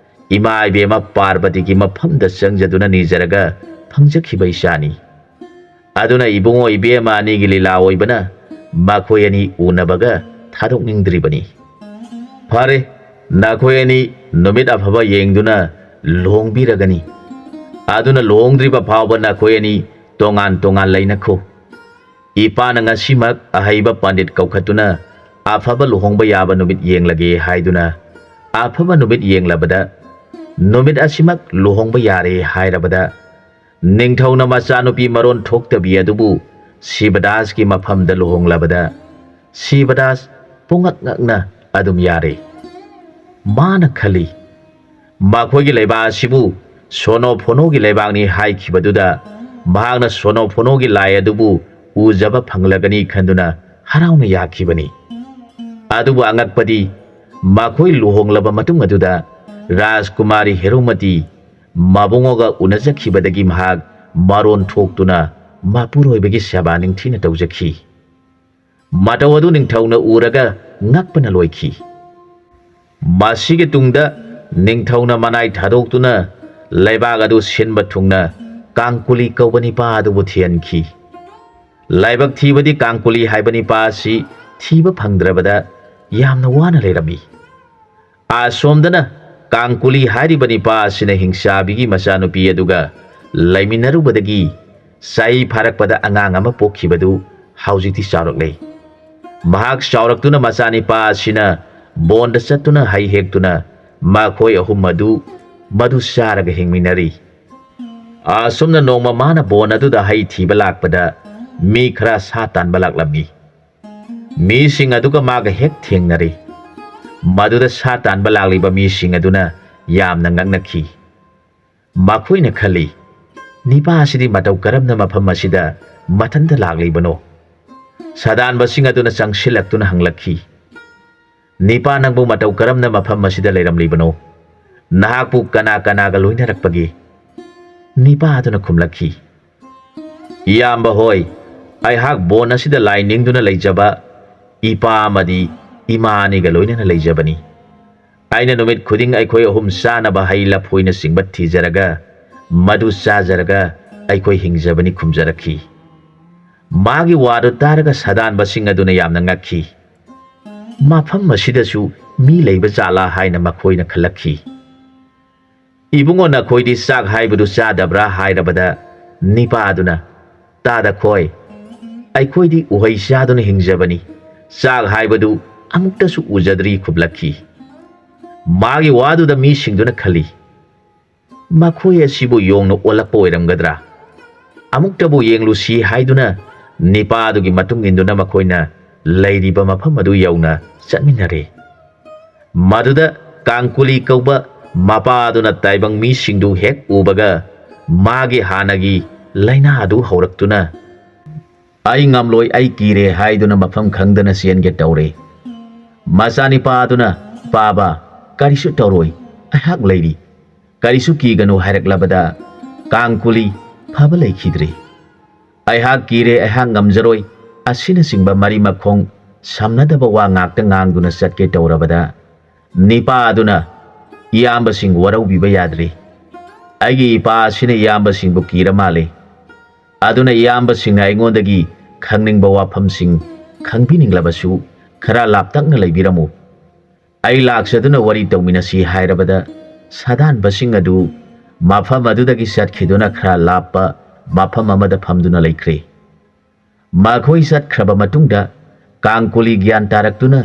ꯏꯃꯥ ꯏꯕꯦꯝꯃ ꯄꯥꯔꯕꯇꯤꯒꯤ ꯃꯐꯝꯗ ꯆꯪꯖꯗꯨꯅ ꯅꯤꯖꯔꯒ ꯐꯪꯖꯈꯤꯕ ꯏꯆꯥꯅꯤ꯫ ꯑꯗꯨꯅ ꯏꯕꯨꯡꯉꯣ ꯏꯕꯦꯝꯃ ꯑꯅꯤꯒꯤ ꯂꯤꯂꯥ ꯑꯣꯏꯕꯅ ꯃꯈꯣꯏ ꯑꯅꯤ ꯎꯅꯕꯒ ꯊꯥꯗꯣꯛꯅꯤꯡꯗ꯭ꯔꯤꯕꯅꯤ꯫ ꯐꯔꯦ, ꯅꯈꯣꯏ ꯑꯅꯤ ꯅꯨꯃꯤꯠ ꯑꯐꯕ ꯌꯦꯡꯗꯨꯅ ꯂꯨꯍꯣꯡꯕꯤꯔꯒꯅꯤ꯫ ꯑꯗꯨꯅ ꯂꯨꯍꯣꯡꯗ꯭ꯔꯤꯕ ꯐꯥꯎꯕ ꯅꯈꯣꯏ ꯑꯅꯤ ꯇꯣꯉꯥꯟ ꯇꯣꯉꯥꯟ ꯂꯩꯅꯈꯣ꯫ ꯏꯄꯥꯅ ꯉꯁꯤꯃꯛ ꯑꯍꯩꯕ ꯄꯟꯗꯤꯠ ꯀꯧꯈꯠꯇꯨꯅ ꯑꯐꯕ ꯂꯨꯍꯣꯡꯕ ꯌꯥꯕ ꯅꯨꯃꯤꯠ ꯌꯦꯡꯂꯒꯦ" ꯍꯥꯏꯗꯨꯅ ꯑꯐꯕ ꯅꯨꯃꯤꯠ ꯌꯦꯡꯂꯕꯗ, ꯅꯨꯃꯤꯠ ꯑꯁꯤꯃꯛ ꯂꯨꯍꯣꯡꯕ ꯌꯥꯔꯦ ꯍꯥꯏꯔꯕꯗ, ꯅꯤꯡꯊꯧꯅ ꯃꯆꯥꯅꯨꯄꯤ ꯃꯔꯣꯟ ꯊꯣꯛꯇꯕꯤ ꯑꯗꯨꯕꯨ ꯁꯤꯕꯗꯥꯁꯀꯤ ꯃꯐꯝꯗ ꯂꯨꯍꯣꯡꯂꯕꯗ, ꯁꯤꯕꯗꯥꯁ ꯄꯨꯡꯉꯛ ꯉꯛꯅ ꯑꯗꯨꯝ ꯌꯥꯔꯦ꯫ ꯃꯥꯅ ꯈꯜꯂꯤ, "ꯃꯈꯣꯏꯒꯤ ꯂꯩꯕꯥꯛ ꯑꯁꯤꯕꯨ ꯁꯣꯅꯣ ꯐꯣꯅꯣꯒꯤ ꯂꯩꯕꯥꯛꯅꯤ ꯍꯥꯏꯈꯤꯕꯗꯨꯗ ꯃꯍꯥꯛꯅ ꯁꯣꯅꯣ ꯐꯣꯅꯣꯒꯤ ꯂꯥꯏ ꯑꯗꯨꯕꯨ ꯎꯖꯕ ꯐꯪꯂꯒꯅꯤ" ꯈꯟꯗꯨꯅ ꯍꯔꯥꯎꯅ ꯌꯥꯈꯤꯕꯅꯤ꯫ ꯑꯗꯨꯕꯨ ꯑꯉꯛꯄꯗꯤ, ꯃꯈꯣꯏ ꯂꯨꯍꯣꯡꯂꯕ ꯃꯇꯨꯡ ꯑꯗꯨꯗ ꯔꯥꯖꯀꯨꯃꯥꯔꯤ ꯍꯦꯔꯨꯃꯇꯤ ꯃꯕꯨꯡꯉꯣꯒ ꯎꯅꯖꯈꯤꯕꯗꯒꯤ ꯃꯍꯥꯛ ꯃꯔꯣꯟ ꯊꯣꯛꯇꯨꯅ ꯃꯄꯨꯔꯣꯏꯕꯒꯤ ꯁꯦꯕꯥ ꯅꯤꯡꯊꯤꯅ ꯇꯧꯖꯈꯤ꯫ ꯃꯇꯧ ꯑꯗꯨ ꯅꯤꯡꯊꯧꯅ ꯎꯔꯒ ꯉꯛꯄꯅ ꯂꯣꯏꯈꯤ꯫ ꯃꯁꯤꯒꯤ ꯇꯨꯡꯗ ꯅꯤꯡꯊꯧꯅ ꯃꯅꯥꯏ ꯊꯥꯗꯣꯛꯇꯨꯅ ꯂꯩꯕꯥꯛ ꯑꯗꯨ ꯁꯤꯟꯕ ꯊꯨꯡꯅ ꯀꯥꯡꯀꯨꯂꯤ ꯀꯧꯕ ꯅꯤꯄꯥ ꯑꯗꯨꯕꯨ ꯊꯤꯍꯟꯈꯤ꯫ ꯂꯥꯏꯕꯛ ꯊꯤꯕꯗꯤ ꯀꯥꯡꯀꯨꯂꯤ ꯍꯥꯏꯕ ꯅꯤꯄꯥ ꯑꯁꯤ ꯊꯤꯕ ꯐꯪꯗ꯭ꯔꯕꯗ ꯌꯥꯝꯅ ꯋꯥꯅ ꯂꯩꯔꯝꯃꯤ꯫ ꯑꯁꯣꯝꯗꯅ ꯀꯥꯡꯀꯨꯂꯤ ꯍꯥꯏꯔꯤꯕ ꯅꯤꯄꯥ ꯑꯁꯤꯅ ꯍꯤꯡꯆꯥꯕꯤꯒꯤ ꯃꯆꯥꯅꯨꯄꯤ ꯑꯗꯨꯒ ꯂꯩꯃꯤꯟꯅꯔꯨꯕꯗꯒꯤ ꯆꯍꯤ ꯐꯥꯔꯛꯄꯗ ꯑꯉꯥꯡ ꯑꯃ ꯄꯣꯛꯈꯤꯕꯗꯨ ꯍꯧꯖꯤꯛꯇꯤ ꯆꯥꯎꯔꯛꯂꯦ꯫ ꯃꯍꯥꯛ ꯆꯥꯎꯔꯛꯇꯨꯅ ꯃꯆꯥꯅꯤꯄꯥ ꯑꯁꯤꯅ ꯕꯣꯟꯗ ꯆꯠꯇꯨꯅ ꯍꯩ ꯍꯦꯛꯇꯨꯅ ꯃꯈꯣꯏ ꯑꯍꯨꯝ ꯑꯗꯨ ꯃꯗꯨ ꯆꯥꯔꯒ ꯍꯤꯡꯃꯤꯟꯅꯔꯤ꯫ ꯑꯁꯨꯝꯅ ꯅꯣꯡꯃ ꯃꯥꯅ ꯕꯣꯟ ꯑꯗꯨꯗ ꯍꯩ ꯊꯤꯕ ꯂꯥꯛꯄꯗ ꯃꯤ ꯈꯔ ꯁꯥ ꯇꯥꯟꯕ ꯂꯥꯛꯂꯝꯃꯤ꯫ ꯃꯤꯁꯤꯡ ꯑꯗꯨꯒ ꯃꯥꯒ ꯍꯦꯛ ꯊꯦꯡꯅꯔꯦ꯫ ꯃꯗꯨꯗ ꯁꯥ ꯇꯥꯟꯕ ꯂꯥꯛꯂꯤꯕ ꯃꯤꯁꯤꯡ ꯑꯗꯨꯅ ꯌꯥꯝꯅ ꯉꯛꯅꯈꯤ꯫ ꯃꯈꯣꯏꯅ ꯈꯜꯂꯤ, "ꯅꯤꯄꯥ ꯑꯁꯤꯗꯤ ꯃꯇꯧ ꯀꯔꯝꯅ ꯃꯐꯝ ꯑꯁꯤꯗ ꯃꯊꯟꯇ ꯂꯥꯛꯂꯤꯕꯅꯣ?" ꯁꯥꯗꯥꯟꯕꯁꯤꯡ ꯑꯗꯨꯅ ꯆꯪꯁꯤꯜꯂꯛꯇꯨꯅ ꯍꯪꯂꯛꯈꯤ, "ꯅꯤꯄꯥ, ꯅꯪꯕꯨ ꯃꯇꯧ ꯀꯔꯝꯅ ꯃꯐꯝ ꯑꯁꯤꯗ ꯂꯩꯔꯝꯂꯤꯕꯅꯣ? ꯅꯍꯥꯛꯄꯨ ꯀꯅꯥ ꯀꯅꯥꯒ ꯂꯣꯏꯅꯔꯛꯄꯒꯦ?" ꯅꯤꯄꯥ ꯑꯗꯨꯅ ꯈꯨꯝꯂꯛꯈꯤ, "ꯏꯌꯥꯝꯕ ꯍꯣꯏ, ꯑꯩꯍꯥꯛ ꯕꯣꯟ ꯑꯁꯤꯗ ꯂꯥꯏ ꯅꯤꯡꯗꯨꯅ ꯂꯩꯖꯕ ꯏꯄꯥ ꯑꯃꯗꯤ ꯏꯃꯥ ꯑꯅꯤꯒ ꯂꯣꯏꯅꯅ ꯂꯩꯖꯕꯅꯤ꯫ ꯑꯩꯅ ꯅꯨꯃꯤꯠ ꯈꯨꯗꯤꯡ ꯑꯩꯈꯣꯏ ꯑꯍꯨꯝ ꯆꯥꯅꯕ ꯍꯩ ꯂꯐꯣꯏꯅꯆꯤꯡꯕ ꯊꯤꯖꯔꯒ ꯃꯗꯨ ꯆꯥꯖꯔꯒ ꯑꯩꯈꯣꯏ ꯍꯤꯡꯖꯕꯅꯤ" ꯈꯨꯝꯖꯔꯛꯈꯤ꯫ ꯃꯥꯒꯤ ꯋꯥꯗꯨ ꯇꯥꯔꯒ ꯁꯥꯗꯥꯟꯕꯁꯤꯡ ꯑꯗꯨꯅ ꯌꯥꯝꯅ ꯉꯛꯈꯤ꯫ "ꯃꯐꯝ ꯑꯁꯤꯗꯁꯨ ꯃꯤ ꯂꯩꯕ ꯖꯥꯠꯂꯥ?" ꯍꯥꯏꯅ ꯃꯈꯣꯏꯅ ꯈꯜꯂꯛꯈꯤ꯫ "ꯏꯕꯨꯡꯉꯣ, ꯅꯈꯣꯏꯗꯤ ꯆꯥꯛ ꯍꯥꯏꯕꯗꯨ ꯆꯥꯗꯕ꯭ꯔꯥ?" ꯍꯥꯏꯔꯕꯗ ꯅꯤꯄꯥ ꯑꯗꯨꯅ, "ꯇꯥꯗꯈꯣꯏ, ꯑꯩꯈꯣꯏꯗꯤ ꯎꯍꯩ ꯆꯥꯗꯨꯅ ꯍꯤꯡꯖꯕꯅꯤ, ꯆꯥꯛ ꯍꯥꯏꯕꯗꯨ ꯑꯃꯨꯛꯇꯁꯨ ꯎꯖꯗ꯭ꯔꯤ" ꯈꯨꯝꯂꯛꯈꯤ꯫ ꯃꯥꯒꯤ ꯋꯥꯗꯨꯗ ꯃꯤꯁꯤꯡꯗꯨꯅ ꯈꯜꯂꯤ, "ꯃꯈꯣꯏ ꯑꯁꯤꯕꯨ ꯌꯣꯡꯅ ꯑꯣꯜꯂꯛꯄ ꯑꯣꯏꯔꯝꯒꯗ꯭ꯔꯥ? ꯑꯃꯨꯛꯇꯕꯨ ꯌꯦꯡꯂꯨꯁꯤ" ꯍꯥꯏꯗꯨꯅ ꯅꯤꯄꯥ ꯑꯗꯨꯒꯤ ꯃꯇꯨꯡ ꯏꯟꯗꯨꯅ ꯃꯈꯣꯏꯅ ꯂꯩꯔꯤꯕ ꯃꯐꯝ ꯑꯗꯨ ꯌꯧꯅ ꯆꯠꯃꯤꯟꯅꯔꯦ꯫ ꯃꯗꯨꯗ ꯀꯥꯡꯀꯨꯂꯤ ꯀꯧꯕ ꯃꯄꯥ ꯑꯗꯨꯅ ꯇꯥꯏꯕꯪ ꯃꯤꯁꯤꯡꯗꯨ ꯍꯦꯛ ꯎꯕꯒ ꯃꯥꯒꯤ ꯍꯥꯟꯅꯒꯤ ꯂꯥꯏꯅꯥ ꯑꯗꯨ ꯍꯧꯔꯛꯇꯨꯅ, "ꯑꯩ ꯉꯝꯂꯣꯏ, ꯑꯩ ꯀꯤꯔꯦ" ꯍꯥꯏꯗꯨꯅ ꯃꯐꯝ ꯈꯪꯗꯅ ꯆꯦꯟꯒꯦ ꯇꯧꯔꯦ꯫ ꯃꯆꯥꯅꯤꯄꯥ ꯑꯗꯨꯅ, "ꯄꯥꯕ, ꯀꯔꯤꯁꯨ ꯇꯧꯔꯣꯏ, ꯑꯩꯍꯥꯛ ꯂꯩꯔꯤ, ꯀꯔꯤꯁꯨ ꯀꯤꯒꯅꯨ" ꯍꯥꯏꯔꯛꯂꯕꯗ ꯀꯥꯡꯀꯨꯂꯤ ꯐꯕ ꯂꯩꯈꯤꯗ꯭ꯔꯦ꯫ "ꯑꯩꯍꯥꯛ ꯀꯤꯔꯦ, ꯑꯩꯍꯥꯛ ꯉꯝꯖꯔꯣꯏ" ꯑꯁꯤꯅꯆꯤꯡꯕ ꯃꯔꯤ ꯃꯈꯣꯡ ꯁꯝꯅꯗꯕ ꯋꯥ ꯉꯥꯛꯇ ꯉꯥꯡꯗꯨꯅ ꯆꯠꯀꯦ ꯇꯧꯔꯕꯗ ꯅꯤꯄꯥ ꯑꯗꯨꯅ, "ꯏꯌꯥꯝꯕꯁꯤꯡ ꯋꯥꯔꯧꯕꯤꯕ ꯌꯥꯗ꯭ꯔꯤ꯫ ꯑꯩꯒꯤ ꯏꯄꯥ ꯑꯁꯤꯅ ꯏꯌꯥꯝꯕꯁꯤꯡꯕꯨ ꯀꯤꯔ ꯃꯥꯜꯂꯤ꯫ ꯑꯗꯨꯅ ꯏꯌꯥꯝꯕꯁꯤꯡꯅ ꯑꯩꯉꯣꯟꯗꯒꯤ ꯈꯪꯅꯤꯡꯕ ꯋꯥꯐꯝꯁꯤꯡ ꯈꯪꯕꯤꯅꯤꯡꯂꯕꯁꯨ ꯈꯔ ꯂꯥꯞꯇꯛꯅ ꯂꯩꯕꯤꯔꯝꯃꯨ꯫ ꯑꯩ ꯂꯥꯛꯆꯗꯨꯅ ꯋꯥꯔꯤ ꯇꯧꯃꯤꯟꯅꯁꯤ ꯍꯥꯏꯔꯕꯗ ꯁꯥꯗꯥꯟꯕꯁꯤꯡ ꯑꯗꯨ ꯃꯐꯝ ꯑꯗꯨꯗꯒꯤ ꯆꯠꯈꯤꯗꯨꯅ ꯈꯔ ꯂꯥꯞꯄ ꯃꯐꯝ ꯑꯃꯗ ꯐꯝꯗꯨꯅ ꯂꯩꯈ꯭ꯔꯦ꯫ ꯃꯈꯣꯏ ꯆꯠꯈ꯭ꯔꯕ ꯃꯇꯨꯡꯗ ꯀꯥꯡꯀꯨꯂꯤ ꯒ꯭ꯌꯥꯟ ꯇꯥꯔꯛꯇꯨꯅ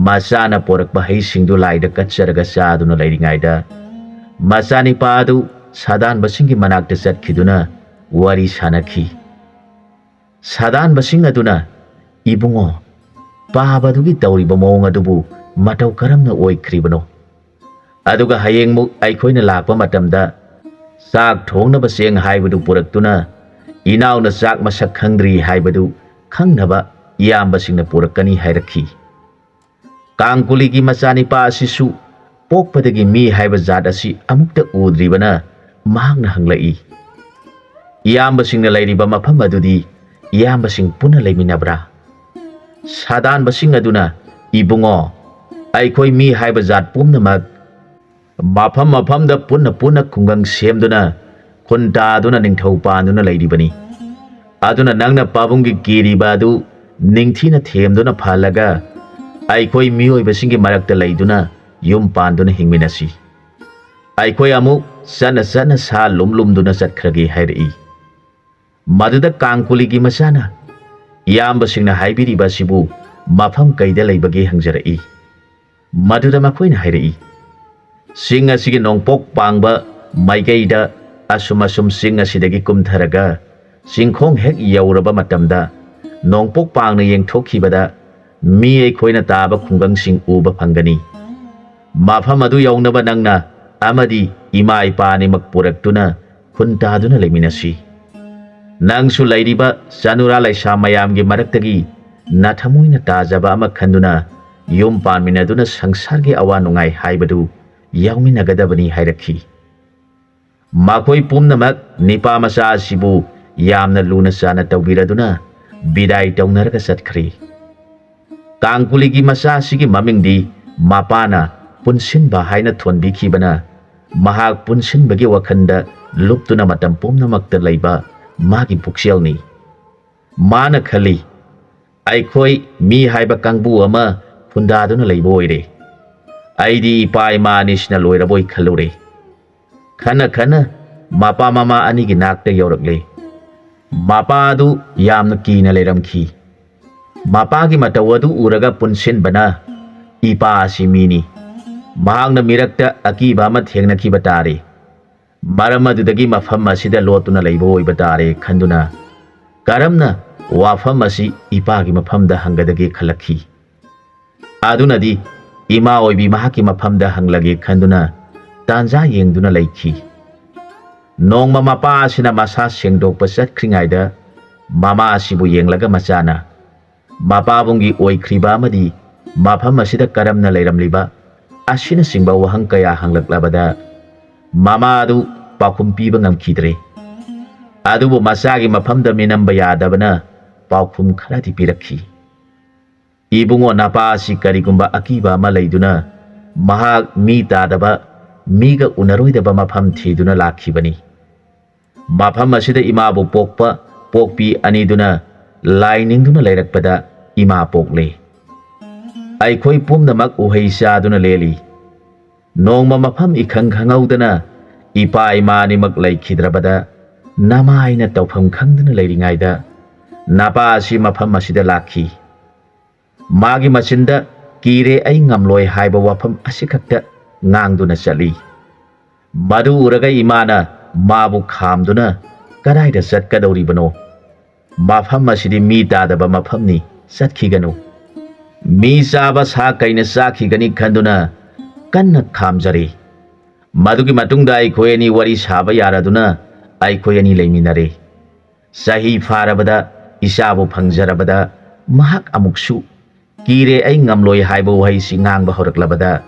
ꯃꯆꯥꯅ ꯄꯣꯔꯛꯄ ꯍꯩꯁꯤꯡꯗꯨ ꯂꯥꯏꯗ ꯀꯠꯆꯔꯒ ꯆꯥꯗꯨꯅ ꯂꯩꯔꯤꯉꯩꯗ ꯃꯆꯥꯅꯤꯄꯥ ꯑꯗꯨ ꯁꯥꯗꯥꯟꯕꯁꯤꯡꯒꯤ ꯃꯅꯥꯛꯇ ꯆꯠꯈꯤꯗꯨꯅ ꯋꯥꯔꯤ ꯁꯥꯅꯈꯤ꯫ ꯁꯥꯗꯥꯟꯕꯁꯤꯡ ꯑꯗꯨꯅ, "ꯏꯕꯨꯡꯉꯣ, ꯄꯥꯕ ꯑꯗꯨꯒꯤ ꯇꯧꯔꯤꯕ ꯃꯑꯣꯡ ꯑꯗꯨꯕꯨ ꯃꯇꯧ ꯀꯔꯝꯅ ꯑꯣꯏꯈ꯭ꯔꯤꯕꯅꯣ? ꯑꯗꯨꯒ ꯍꯌꯦꯡꯃꯨꯛ ꯑꯩꯈꯣꯏꯅ ꯂꯥꯛꯄ ꯃꯇꯝꯗ ꯆꯥꯛ ꯊꯣꯡꯅꯕ ꯆꯦꯡ ꯍꯥꯏꯕꯗꯨ ꯄꯨꯔꯛꯇꯨꯅ ꯏꯅꯥꯎꯅ ꯆꯥꯛ ꯃꯁꯛ ꯈꯪꯗ꯭ꯔꯤ ꯍꯥꯏꯕꯗꯨ ꯈꯪꯅꯕ ꯏꯌꯥꯝꯕꯁꯤꯡꯅ ꯄꯨꯔꯛꯀꯅꯤ" ꯍꯥꯏꯔꯛꯈꯤ꯫ ꯀꯥꯡꯀꯨꯂꯤꯒꯤ ꯃꯆꯥꯅꯤꯄꯥ ꯑꯁꯤꯁꯨ ꯄꯣꯛꯄꯗꯒꯤ ꯃꯤ ꯍꯥꯏꯕ ꯖꯥꯠ ꯑꯁꯤ ꯑꯃꯨꯛꯇ ꯎꯗ꯭ꯔꯤꯕꯅ ꯃꯍꯥꯛꯅ ꯍꯪꯂꯛꯏ, "ꯏꯌꯥꯝꯕꯁꯤꯡꯅ ꯂꯩꯔꯤꯕ ꯃꯐꯝ ꯑꯗꯨꯗꯤ ꯏꯌꯥꯝꯕꯁꯤꯡ ꯄꯨꯟꯅ ꯂꯩꯃꯤꯟꯅꯕ꯭ꯔꯥ?" ꯁꯥꯗꯥꯟꯕꯁꯤꯡ ꯑꯗꯨꯅ, "ꯏꯕꯨꯡꯉꯣ, ꯑꯩꯈꯣꯏ ꯃꯤ ꯍꯥꯏꯕ ꯖꯥꯠ ꯄꯨꯝꯅꯃꯛ ꯃꯐꯝ ꯃꯐꯝꯗ ꯄꯨꯟꯅ ꯄꯨꯟꯅ ꯈꯨꯡꯒꯪ ꯁꯦꯝꯗꯨꯅ ꯈꯨꯟ ꯇꯥꯗꯨꯅ ꯅꯤꯡꯊꯧ ꯄꯥꯟꯗꯨꯅ ꯂꯩꯔꯤꯕꯅꯤ꯫ ꯑꯗꯨꯅ ꯅꯪꯅ ꯄꯥꯕꯨꯡꯒꯤ ꯀꯤꯔꯤꯕ ꯑꯗꯨ ꯅꯤꯡꯊꯤꯅ ꯊꯦꯝꯗꯨꯅ ꯐꯍꯜꯂꯒ ꯑꯩꯈꯣꯏ ꯃꯤꯑꯣꯏꯕꯁꯤꯡꯒꯤ ꯃꯔꯛꯇ ꯂꯩꯗꯨꯅ ꯌꯨꯝ ꯄꯥꯟꯗꯨꯅ ꯍꯤꯡꯃꯤꯟꯅꯁꯤ꯫ ꯑꯩꯈꯣꯏ ꯑꯃꯨꯛ ꯆꯠꯅ ꯆꯠꯅ ꯁꯥ ꯂꯨꯝ ꯂꯨꯝꯗꯨꯅ ꯆꯠꯈ꯭ꯔꯒꯦ" ꯍꯥꯏꯔꯛꯏ꯫ ꯃꯗꯨꯗ ꯀꯥꯡꯀꯨꯂꯤꯒꯤ ꯃꯆꯥꯅ ꯏꯌꯥꯝꯕꯁꯤꯡꯅ ꯍꯥꯏꯕꯤꯔꯤꯕ ꯑꯁꯤꯕꯨ ꯃꯐꯝ ꯀꯩꯗ ꯂꯩꯕꯒꯦ ꯍꯪꯖꯔꯛꯏ꯫ ꯃꯗꯨꯗ ꯃꯈꯣꯏꯅ ꯍꯥꯏꯔꯛꯏ, "ꯆꯤꯡ ꯑꯁꯤꯒꯤ ꯅꯣꯡꯄꯣꯛ ꯄꯥꯡꯕ ꯃꯥꯏꯀꯩꯗ ꯑꯁꯨꯝ ꯑꯁꯨꯝ ꯆꯤꯡ ꯑꯁꯤꯗꯒꯤ ꯀꯨꯝꯊꯔꯒ ꯆꯤꯡꯈꯣꯡ ꯍꯦꯛ ꯌꯧꯔꯕ ꯃꯇꯝꯗ ꯅꯣꯡꯄꯣꯛ ꯄꯥꯡꯅ ꯌꯦꯡꯊꯣꯛꯈꯤꯕꯗ ꯃꯤ ꯑꯩꯈꯣꯏꯅ ꯇꯥꯕ ꯈꯨꯡꯒꯪꯁꯤꯡ ꯎꯕ ꯐꯪꯒꯅꯤ꯫ ꯃꯐꯝ ꯑꯗꯨ ꯌꯧꯅꯕ ꯅꯪꯅ ꯑꯃꯗꯤ ꯏꯃꯥ ꯏꯄꯥ ꯑꯅꯤꯃꯛ ꯄꯨꯔꯛꯇꯨꯅ ꯈꯨꯟ ꯇꯥꯗꯨꯅ ꯂꯩꯃꯤꯟꯅꯁꯤ꯫ ꯅꯪꯁꯨ ꯂꯩꯔꯤꯕ ꯆꯅꯨꯔꯥ ꯂꯩꯁꯥ ꯃꯌꯥꯝꯒꯤ ꯃꯔꯛꯇꯒꯤ ꯅꯊꯃꯣꯏꯅ ꯇꯥꯖꯕ ꯑꯃ ꯈꯟꯗꯨꯅ ꯌꯨꯝ ꯄꯥꯟꯃꯤꯟꯅꯗꯨꯅ ꯁꯪꯁꯥꯔꯒꯤ ꯑꯋꯥ ꯅꯨꯡꯉꯥꯏ ꯍꯥꯏꯕꯗꯨ ꯌꯥꯎꯃꯤꯟꯅꯒꯗꯕꯅꯤ" ꯍꯥꯏꯔꯛꯈꯤ꯫ ꯃꯈꯣꯏ ꯄꯨꯝꯅꯃꯛ ꯅꯤꯄꯥ ꯃꯆꯥ ꯑꯁꯤꯕꯨ ꯌꯥꯝꯅ ꯂꯨꯅ ꯆꯥꯅ ꯇꯧꯕꯤꯔꯗꯨꯅ ꯕꯤꯗꯥꯏ ꯇꯧꯅꯔꯒ ꯆꯠꯈ꯭ꯔꯦ꯫ ꯀꯥꯡꯀꯨꯂꯤꯒꯤ ꯃꯆꯥ ꯑꯁꯤꯒꯤ ꯃꯃꯤꯡꯗꯤ ꯃꯄꯥꯅ ꯄꯨꯟꯁꯤꯟꯕ ꯍꯥꯏꯅ ꯊꯣꯟꯕꯤꯈꯤꯕꯅ ꯃꯍꯥꯛ ꯄꯨꯟꯁꯤꯟꯕꯒꯤ ꯋꯥꯈꯜꯗ ꯂꯨꯞꯇꯨꯅ ꯃꯇꯝ ꯄꯨꯝꯅꯃꯛꯇ ꯂꯩꯕ ꯃꯥꯒꯤ ꯄꯨꯛꯆꯦꯜꯅꯤ꯫ ꯃꯥꯅ ꯈꯜꯂꯤ, "ꯑꯩꯈꯣꯏ ꯃꯤ ꯍꯥꯏꯕ ꯀꯥꯡꯕꯨ ꯑꯃ ꯐꯨꯟꯗꯥꯗꯨꯅ ꯂꯩꯕ ꯑꯣꯏꯔꯦ꯫ ꯑꯩꯗꯤ ꯏꯄꯥ ꯏꯃꯥ ꯑꯅꯤꯁꯤꯅ ꯂꯣꯏꯔꯕꯣꯏ ꯈꯜꯂꯨꯔꯦ꯫" ꯈꯟꯅ ꯈꯟꯅ ꯃꯄꯥ ꯃꯃꯥ ꯑꯅꯤꯒꯤ ꯅꯥꯛꯇ ꯌꯧꯔꯛꯂꯦ꯫ ꯃꯄꯥ ꯑꯗꯨ ꯌꯥꯝꯅ ꯀꯤꯅ ꯂꯩꯔꯝꯈꯤ꯫ ꯃꯄꯥꯒꯤ ꯃꯇꯧ ꯑꯗꯨ ꯎꯔꯒ ꯄꯨꯟꯁꯤꯟꯕꯅ ꯏꯄꯥ ꯑꯁꯤ ꯃꯤꯅꯤ꯫ ꯃꯍꯥꯛꯅ ꯃꯤꯔꯛꯇ ꯑꯀꯤꯕ ꯑꯃ ꯊꯦꯡꯅꯈꯤꯕ ꯇꯥꯔꯦ꯫ ꯃꯔꯝ ꯑꯗꯨꯗꯒꯤ ꯃꯐꯝ ꯑꯁꯤꯗ ꯂꯣꯠꯇꯨꯅ ꯂꯩꯕ ꯑꯣꯏꯕ ꯇꯥꯔꯦ ꯈꯟꯗꯨꯅ ꯀꯔꯝꯅ ꯋꯥꯐꯝ ꯑꯁꯤ ꯏꯄꯥꯒꯤ ꯃꯐꯝꯗ ꯍꯪꯒꯗꯒꯦ ꯈꯜꯂꯛꯈꯤ꯫ ꯑꯗꯨꯅꯗꯤ ꯏꯃꯥ ꯑꯣꯏꯕꯤ ꯃꯍꯥꯛꯀꯤ ꯃꯐꯝꯗ ꯍꯪꯂꯒꯦ ꯈꯟꯗꯨꯅ ꯇꯥꯟꯖꯥ ꯌꯦꯡꯗꯨꯅ ꯂꯩꯈꯤ꯫ ꯅꯣꯡꯃ ꯃꯄꯥ ꯑꯁꯤꯅ ꯃꯁꯥ ꯁꯦꯡꯗꯣꯛꯄ ꯆꯠꯈ꯭ꯔꯤꯉꯩꯗ ꯃꯃꯥ ꯑꯁꯤꯕꯨ ꯌꯦꯡꯂꯒ ꯃꯆꯥꯅ, "ꯃꯄꯥꯕꯨꯡꯒꯤ ꯑꯣꯏꯈ꯭ꯔꯤꯕ ꯑꯃꯗꯤ ꯃꯐꯝ ꯑꯁꯤꯗ ꯀꯔꯝꯅ ꯂꯩꯔꯝꯂꯤꯕ?" ꯑꯁꯤꯅꯆꯤꯡꯕ ꯋꯥꯍꯪ ꯀꯌꯥ ꯍꯪꯂꯛꯂꯕꯗ ꯃꯃꯥ ꯑꯗꯨ ꯄꯥꯎꯈꯨꯝ ꯄꯤꯕ ꯉꯝꯈꯤꯗ꯭ꯔꯦ꯫ ꯑꯗꯨꯕꯨ ꯃꯆꯥꯒꯤ ꯃꯐꯝꯗ ꯃꯤꯅꯝꯕ ꯌꯥꯗꯕꯅ ꯄꯥꯎꯈꯨꯝ ꯈꯔꯗꯤ ꯄꯤꯔꯛꯈꯤ꯫ "ꯏꯕꯨꯡꯉꯣ, ꯅꯄꯥ ꯑꯁꯤ ꯀꯔꯤꯒꯨꯝꯕ ꯑꯀꯤꯕ ꯑꯃ ꯂꯩꯗꯨꯅ ꯃꯍꯥꯛ ꯃꯤ ꯇꯥꯗꯕ, ꯃꯤꯒ ꯎꯅꯔꯣꯏꯗꯕ ꯃꯐꯝ ꯊꯤꯗꯨꯅ ꯂꯥꯛꯈꯤꯕꯅꯤ꯫ ꯃꯐꯝ ꯑꯁꯤꯗ ꯏꯃꯥꯕꯨ ꯄꯣꯛꯄ ꯄꯣꯛꯄꯤ ꯑꯅꯤꯗꯨꯅ ꯂꯥꯏ ꯅꯤꯡꯗꯨꯅ ꯂꯩꯔꯛꯄꯗ ꯏꯃꯥ ꯄꯣꯛꯂꯦ꯫ ꯑꯩꯈꯣꯏ ꯄꯨꯝꯅꯃꯛ ꯎꯍꯩ ꯆꯥꯗꯨꯅ ꯂꯦꯜꯂꯤ꯫ ꯅꯣꯡꯃ ꯃꯐꯝ ꯏꯈꯪ ꯈꯪꯍꯧꯗꯅ ꯏꯄꯥ ꯏꯃꯥ ꯑꯅꯤꯃꯛ ꯂꯩꯈꯤꯗ꯭ꯔꯕꯗ ꯅꯃꯥꯏꯅ ꯇꯧꯐꯝ ꯈꯪꯗꯅ ꯂꯩꯔꯤꯉꯩꯗ ꯅꯄꯥ ꯑꯁꯤ ꯃꯐꯝ ꯑꯁꯤꯗ ꯂꯥꯛꯈꯤ꯫ ꯃꯥꯒꯤ ꯃꯆꯤꯟꯗ 'ꯀꯤꯔꯦ, ꯑꯩ ꯉꯝꯂꯣꯏ' ꯍꯥꯏꯕ ꯋꯥꯐꯝ ꯑꯁꯤꯈꯛꯇ ꯉꯥꯡꯗꯨꯅ ꯆꯠꯂꯤ꯫ ꯃꯗꯨ ꯎꯔꯒ ꯏꯃꯥꯅ ꯃꯥꯕꯨ ꯈꯥꯝꯗꯨꯅ, "ꯀꯗꯥꯏꯗ ꯆꯠꯀꯗꯧꯔꯤꯕꯅꯣ? ꯃꯐꯝ ꯑꯁꯤꯗꯤ ꯃꯤ ꯇꯥꯗꯕ ꯃꯐꯝꯅꯤ, ꯆꯠꯈꯤꯒꯅꯨ꯫ ꯃꯤ ꯆꯥꯕ ꯁꯥ ꯀꯩꯅ ꯆꯥꯈꯤꯒꯅꯤ" ꯈꯟꯗꯨꯅ ꯀꯟꯅ ꯈꯥꯝꯖꯔꯦ꯫ ꯃꯗꯨꯒꯤ ꯃꯇꯨꯡꯗ ꯑꯩꯈꯣꯏ ꯑꯅꯤ ꯋꯥꯔꯤ ꯁꯥꯕ ꯌꯥꯔꯗꯨꯅ ꯑꯩꯈꯣꯏ ꯑꯅꯤ ꯂꯩꯃꯤꯟꯅꯔꯦ꯫ ꯆꯍꯤ ꯐꯥꯔꯕꯗ ꯏꯆꯥꯕꯨ ꯐꯪꯖꯔꯕꯗ ꯃꯍꯥꯛ ꯑꯃꯨꯛꯁꯨ "ꯀꯤꯔꯦ, ꯑꯩ ꯉꯝꯂꯣꯏ" ꯍꯥꯏꯕ ꯋꯥꯍꯩꯁꯤ ꯉꯥꯡꯕ ꯍꯧꯔꯛꯂꯕꯗ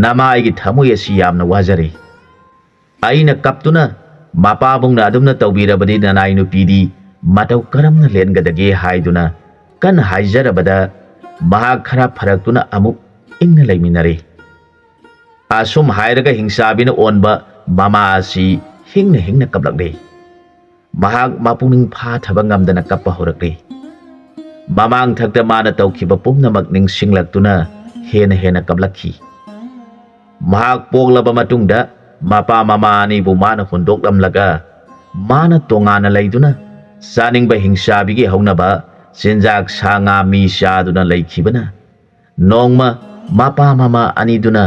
ꯅꯃꯥ ꯑꯩꯒꯤ ꯊꯃꯣꯏ ꯑꯁꯤ ꯌꯥꯝꯅ ꯋꯥꯖꯔꯦ꯫ ꯑꯩꯅ ꯀꯞꯇꯨꯅ, "ꯃꯄꯥꯕꯨꯡꯅ ꯑꯗꯨꯝꯅ ꯇꯧꯕꯤꯔꯕꯗꯤ ꯅꯅꯥꯏ ꯅꯨꯄꯤꯗꯤ ꯃꯇꯧ ꯀꯔꯝꯅ ꯂꯦꯟꯒꯗꯒꯦ?" ꯍꯥꯏꯗꯨꯅ ꯀꯟꯅ ꯍꯥꯏꯖꯔꯕꯗ ꯃꯍꯥꯛ ꯈꯔ ꯐꯔꯛꯇꯨꯅ ꯑꯃꯨꯛ ꯏꯪꯅ ꯂꯩꯃꯤꯟꯅꯔꯦ꯫ ꯑꯁꯨꯝ ꯍꯥꯏꯔꯒ ꯍꯤꯡꯆꯥꯕꯤꯅ ꯑꯣꯟꯕ ꯃꯃꯥ ꯑꯁꯤ ꯍꯤꯡꯅ ꯍꯤꯡꯅ ꯀꯞꯂꯛꯂꯦ꯫ ꯃꯍꯥꯛ ꯃꯄꯨꯛꯅꯤꯡ ꯐꯥꯊꯕ ꯉꯝꯗꯅ ꯀꯞꯄ ꯍꯧꯔꯛꯂꯦ꯫ ꯃꯃꯥꯡ ꯊꯛꯇ ꯃꯥꯅ ꯇꯧꯈꯤꯕ ꯄꯨꯝꯅꯃꯛ ꯅꯤꯡꯁꯤꯡꯂꯛꯇꯨꯅ ꯍꯦꯟꯅ ꯍꯦꯟꯅ ꯀꯞꯂꯛꯈꯤ꯫ ꯃꯍꯥꯛ ꯄꯣꯛꯂꯕ ꯃꯇꯨꯡꯗ ꯃꯄꯥ ꯃꯃꯥ ꯑꯅꯤꯕꯨ ꯃꯥꯅ ꯍꯨꯟꯗꯣꯛꯂꯝꯂꯒ ꯃꯥꯅ ꯇꯣꯉꯥꯟꯅ ꯂꯩꯗꯨꯅ ꯆꯥꯅꯤꯡꯕ ꯍꯤꯡꯆꯥꯕꯤꯒꯤ ꯍꯧꯅꯕ ꯆꯤꯟꯖꯥꯛ ꯁꯥ ꯉꯥ ꯃꯤ ꯆꯥꯗꯨꯅ ꯂꯩꯈꯤꯕꯅ ꯅꯣꯡꯃ ꯃꯄꯥ ꯃꯃꯥ ꯑꯅꯤꯗꯨꯅ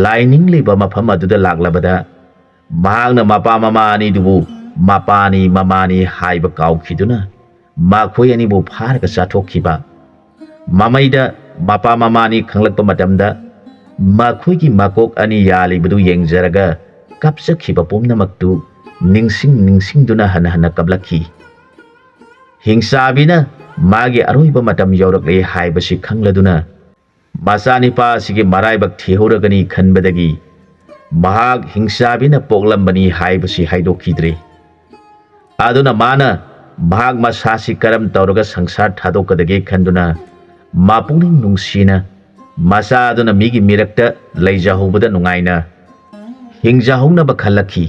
ꯂꯥꯏꯅꯤꯡꯂꯤꯕ ꯃꯐꯝ ꯑꯗꯨꯗ ꯂꯥꯛꯂꯕꯗ ꯃꯍꯥꯛꯅ ꯃꯄꯥ ꯃꯃꯥ ꯑꯅꯤꯗꯨꯕꯨ ꯃꯄꯥꯅꯤ ꯃꯃꯥꯅꯤ ꯍꯥꯏꯕ ꯀꯥꯎꯈꯤꯗꯨꯅ ꯃꯈꯣꯏ ꯑꯅꯤꯕꯨ ꯐꯥꯔꯒ ꯆꯥꯊꯣꯛꯈꯤꯕ꯫ ꯃꯃꯩꯗ ꯃꯄꯥ ꯃꯃꯥꯅꯤ ꯈꯪꯂꯛꯄ ꯃꯇꯝꯗ ꯃꯈꯣꯏꯒꯤ ꯃꯀꯣꯛ ꯑꯅꯤ ꯌꯥꯜꯂꯤꯕꯗꯨ ꯌꯦꯡꯖꯔꯒ ꯀꯞꯆꯈꯤꯕ ꯄꯨꯝꯅꯃꯛꯇꯨ ꯅꯤꯡꯁꯤꯡ ꯅꯤꯡꯁꯤꯡꯗꯨꯅ ꯍꯟꯅ ꯍꯟꯅ ꯀꯞꯂꯛꯈꯤ꯫ ꯍꯤꯡꯆꯥꯕꯤꯅ ꯃꯥꯒꯤ ꯑꯔꯣꯏꯕ ꯃꯇꯝ ꯌꯧꯔꯛꯂꯦ ꯍꯥꯏꯕꯁꯤ ꯈꯪꯂꯗꯨꯅ ꯃꯆꯥꯅꯤꯄꯥ ꯑꯁꯤꯒꯤ ꯃꯔꯥꯏꯕꯛ ꯊꯤꯍꯧꯔꯒꯅꯤ ꯈꯟꯕꯗꯒꯤ ꯃꯍꯥꯛ ꯍꯤꯡꯆꯥꯕꯤꯅ ꯄꯣꯛꯂꯝꯕꯅꯤ ꯍꯥꯏꯕꯁꯤ ꯍꯥꯏꯗꯣꯛꯈꯤꯗ꯭ꯔꯦ꯫ ꯑꯗꯨꯅ ꯃꯥꯅ ꯃꯍꯥꯛ ꯃꯁꯥꯁꯤ ꯀꯔꯝ ꯇꯧꯔꯒ ꯁꯪꯁꯥꯔ ꯊꯥꯗꯣꯛꯀꯗꯒꯦ ꯈꯟꯗꯨꯅ ꯃꯄꯨꯛꯅꯤꯡ ꯅꯨꯡꯁꯤꯅ ꯃꯆꯥ ꯑꯗꯨꯅ ꯃꯤꯒꯤ ꯃꯤꯔꯛꯇ ꯂꯩꯖꯍꯧꯕꯗ ꯅꯨꯡꯉꯥꯏꯅ ꯍꯤꯡꯖꯍꯧꯅꯕ ꯈꯜꯂꯛꯈꯤ꯫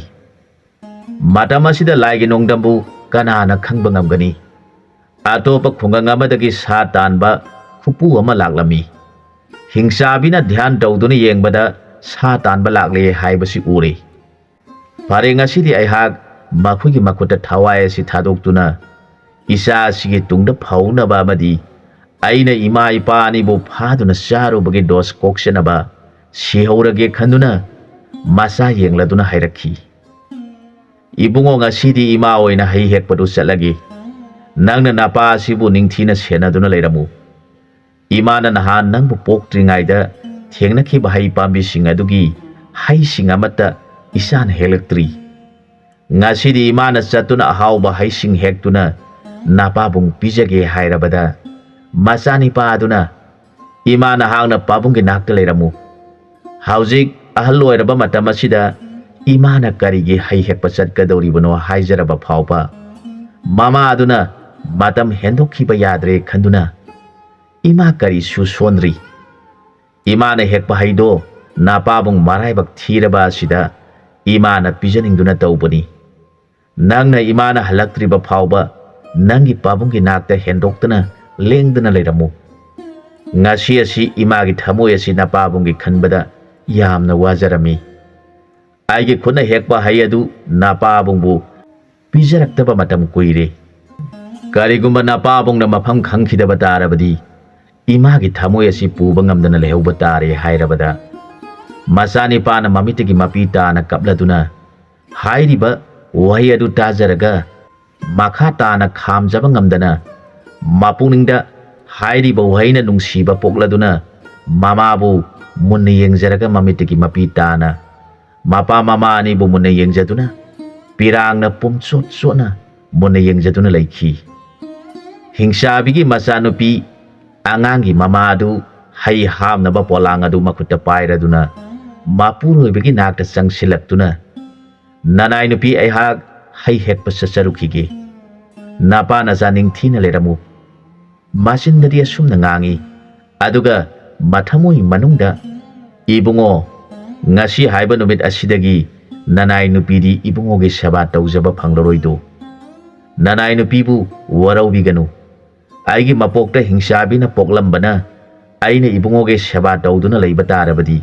ꯃꯇꯝ ꯑꯁꯤꯗ ꯂꯥꯏꯒꯤ ꯅꯣꯡꯗꯝꯕꯨ ꯀꯅꯥꯅ ꯈꯪꯕ ꯉꯝꯒꯅꯤ? ꯑꯇꯣꯞꯄ ꯈꯨꯡꯒꯪ ꯑꯃꯗꯒꯤ ꯁꯥ ꯇꯥꯟꯕ ꯈꯨꯄꯨ ꯑꯃ ꯂꯥꯛꯂꯝꯃꯤ꯫ ꯍꯤꯡꯆꯥꯕꯤꯅ ꯙ꯭ꯌꯥꯟ ꯇꯧꯗꯨꯅ ꯌꯦꯡꯕꯗ ꯁꯥ ꯇꯥꯟꯕ ꯂꯥꯛꯂꯦ ꯍꯥꯏꯕꯁꯤ ꯎꯔꯦ꯫ ꯐꯔꯦ, ꯉꯁꯤꯗꯤ ꯑꯩꯍꯥꯛ ꯃꯈꯣꯏꯒꯤ ꯃꯈꯨꯠꯇ ꯊꯋꯥꯏ ꯑꯁꯤ ꯊꯥꯗꯣꯛꯇꯨꯅ ꯏꯆꯥ ꯑꯁꯤꯒꯤ ꯇꯨꯡꯗ ꯐꯧꯅꯕ ꯑꯃꯗꯤ ꯑꯩꯅ ꯏꯃꯥ ꯏꯄꯥ ꯑꯅꯤꯕꯨ ꯐꯥꯗꯨꯅ ꯆꯥꯔꯨꯕꯒꯤ ꯗꯣꯁ ꯀꯣꯛꯆꯅꯕ ꯁꯤꯍꯧꯔꯒꯦ ꯈꯟꯗꯨꯅ ꯃꯆꯥ ꯌꯦꯡꯂꯗꯨꯅ ꯍꯥꯏꯔꯛꯈꯤ, "ꯏꯕꯨꯡꯉꯣ, ꯉꯁꯤꯗꯤ ꯏꯃꯥ ꯑꯣꯏꯅ ꯍꯩ ꯍꯦꯛꯄꯗꯨ ꯆꯠꯂꯒꯦ꯫ ꯅꯪꯅ ꯅꯄꯥ ꯑꯁꯤꯕꯨ ꯅꯤꯡꯊꯤꯅ ꯁꯦꯟꯅꯗꯨꯅ ꯂꯩꯔꯝꯃꯨ꯫ ꯏꯃꯥꯅ ꯅꯍꯥꯟ ꯅꯪꯕꯨ ꯄꯣꯛꯇ꯭ꯔꯤꯉꯩꯗ ꯊꯦꯡꯅꯈꯤꯕ ꯍꯩ ꯄꯥꯝꯕꯤꯁꯤꯡ ꯑꯗꯨꯒꯤ ꯍꯩꯁꯤꯡ ꯑꯃꯠꯇ ꯏꯆꯥꯅ ꯍꯦꯛꯂꯛꯇ꯭ꯔꯤ꯫ ꯉꯁꯤꯗꯤ ꯏꯃꯥꯅ ꯆꯠꯇꯨꯅ ꯑꯍꯥꯎꯕ ꯍꯩꯁꯤꯡ ꯍꯦꯛꯇꯨꯅ ꯅꯄꯥꯕꯨꯡ ꯄꯤꯖꯒꯦ" ꯍꯥꯏꯔꯕꯗ ꯃꯆꯥꯅꯤꯄꯥ ꯑꯗꯨꯅ, "ꯏꯃꯥ, ꯅꯍꯥꯛꯅ ꯄꯥꯕꯨꯡꯒꯤ ꯅꯥꯛꯇ ꯂꯩꯔꯝꯃꯨ꯫ ꯍꯧꯖꯤꯛ ꯑꯍꯜ ꯑꯣꯏꯔꯕ ꯃꯇꯝ ꯑꯁꯤꯗ ꯏꯃꯥꯅ ꯀꯔꯤꯒꯤ ꯍꯩ ꯍꯦꯛꯄ ꯆꯠꯀꯗꯧꯔꯤꯕꯅꯣ?" ꯍꯥꯏꯖꯔꯕ ꯐꯥꯎꯕ ꯃꯃꯥ ꯑꯗꯨꯅ ꯃꯇꯝ ꯍꯦꯟꯗꯣꯛꯈꯤꯕ ꯌꯥꯗ꯭ꯔꯦ ꯈꯟꯗꯨꯅ ꯏꯃꯥ ꯀꯔꯤꯁꯨ ꯁꯣꯟꯗ꯭ꯔꯤ꯫ ꯏꯃꯥꯅ ꯍꯦꯛꯄ ꯍꯩꯗꯣ ꯅꯄꯥꯕꯨꯡ ꯃꯔꯥꯏꯕꯛ ꯊꯤꯔꯕ ꯑꯁꯤꯗ ꯏꯃꯥꯅ ꯄꯤꯖꯅꯤꯡꯗꯨꯅ ꯇꯧꯕꯅꯤ꯫ ꯅꯪꯅ ꯏꯃꯥꯅ ꯍꯜꯂꯛꯇ꯭ꯔꯤꯕ ꯐꯥꯎꯕ ꯅꯪꯒꯤ ꯄꯥꯕꯨꯡꯒꯤ ꯅꯥꯛꯇ ꯍꯦꯟꯗꯣꯛꯇꯅ ꯂꯦꯡꯗꯅ ꯂꯩꯔꯝꯃꯨ꯫ ꯉꯁꯤ ꯑꯁꯤ ꯏꯃꯥꯒꯤ ꯊꯃꯣꯏ ꯑꯁꯤ ꯅꯄꯥꯕꯨꯡꯒꯤ ꯈꯟꯕꯗ ꯌꯥꯝꯅ ꯋꯥꯖꯔꯝꯃꯤ꯫ ꯑꯩꯒꯤ ꯈꯨꯠꯅ ꯍꯦꯛꯄ ꯍꯩ ꯑꯗꯨ ꯅꯄꯥꯕꯨꯡꯕꯨ ꯄꯤꯖꯔꯛꯇꯕ ꯃꯇꯝ ꯀꯨꯏꯔꯦ꯫ ꯀꯔꯤꯒꯨꯝꯕ ꯅꯄꯥꯕꯨꯡꯅ ꯃꯐꯝ ꯈꯪꯈꯤꯗꯕ ꯇꯥꯔꯕꯗꯤ ꯏꯃꯥꯒꯤ ꯊꯃꯣꯏ ꯑꯁꯤ ꯄꯨꯕ ꯉꯝꯗꯅ ꯂꯩꯍꯧꯕ ꯇꯥꯔꯦ ꯍꯥꯏꯔꯕꯗ, ꯃꯆꯥꯅꯤꯄꯥꯅ ꯃꯃꯤꯠꯇꯒꯤ ꯃꯄꯤ ꯇꯥꯅ ꯀꯞꯂꯗꯨꯅ ꯍꯥꯏꯔꯤꯕ ꯋꯥꯍꯩ ꯑꯗꯨ ꯇꯥꯖꯔꯒ ꯃꯈꯥ ꯇꯥꯅ ꯈꯥꯝꯖꯕ ꯉꯝꯗꯅ ꯃꯄꯨꯛꯅꯤꯡꯗ ꯍꯥꯏꯔꯤꯕ ꯋꯥꯍꯩꯅ ꯅꯨꯡꯁꯤꯕ ꯄꯣꯛꯂꯗꯨꯅ ꯃꯃꯥꯕꯨ ꯃꯨꯟꯅ ꯌꯦꯡꯖꯔꯒ ꯃꯃꯤꯠꯇꯒꯤ ꯃꯄꯤ ꯇꯥꯅ ꯃꯄꯥ ꯃꯃꯥ ꯑꯅꯤꯕꯨ ꯃꯨꯟꯅ ꯌꯦꯡꯖꯗꯨꯅ ꯄꯤꯔꯥꯡꯅ ꯄꯨꯝꯆꯣꯠ ꯆꯣꯠꯅ ꯃꯨꯟꯅ ꯌꯦꯡꯖꯗꯨꯅ ꯂꯩꯈꯤ꯫ ꯍꯤꯡꯆꯥꯕꯤꯒꯤ ꯃꯆꯥꯅꯨꯄꯤ ꯑꯉꯥꯡꯒꯤ ꯃꯃꯥ ꯑꯗꯨ ꯍꯩ ꯍꯥꯞꯅꯕ ꯄꯣꯂꯥꯡ ꯑꯗꯨ ꯃꯈꯨꯠꯇ ꯄꯥꯏꯔꯗꯨꯅ ꯃꯄꯨꯔꯣꯏꯕꯒꯤ ꯅꯥꯛꯇ ꯆꯪꯁꯤꯜꯂꯛꯇꯨꯅ, "ꯅꯅꯥꯏ ꯅꯨꯄꯤ ꯑꯩꯍꯥꯛ ꯍꯩ ꯍꯦꯛꯄ ꯆꯠꯆꯔꯨꯈꯤꯒꯦ꯫ ꯅꯄꯥ ꯅꯆꯥ ꯅꯤꯡꯊꯤꯅ ꯂꯩꯔꯝꯃꯨ"꯫ ꯃꯆꯤꯟꯗꯗꯤ ꯑꯁꯨꯝꯅ ꯉꯥꯡꯏ, ꯑꯗꯨꯒ ꯃꯊꯃꯣꯏ ꯃꯅꯨꯡꯗ, "ꯏꯕꯨꯡꯉꯣ, ꯉꯁꯤ ꯍꯥꯏꯕ ꯅꯨꯃꯤꯠ ꯑꯁꯤꯗꯒꯤ ꯅꯅꯥꯏ ꯅꯨꯄꯤꯗꯤ ꯏꯕꯨꯡꯉꯣꯒꯤ ꯁꯦꯕꯥ ꯇꯧꯖꯕ ꯐꯪꯂꯔꯣꯏꯗꯣ꯫ ꯅꯅꯥꯏ ꯅꯨꯄꯤꯕꯨ ꯋꯥꯔꯧꯕꯤꯒꯅꯨ꯫ ꯑꯩꯒꯤ ꯃꯄꯣꯛꯇ ꯍꯤꯡꯆꯥꯕꯤꯅ ꯄꯣꯛꯂꯝꯕꯅ ꯑꯩꯅ ꯏꯕꯨꯡꯉꯣꯒꯤ ꯁꯦꯕꯥ ꯇꯧꯗꯨꯅ ꯂꯩꯕ ꯇꯥꯔꯕꯗꯤ,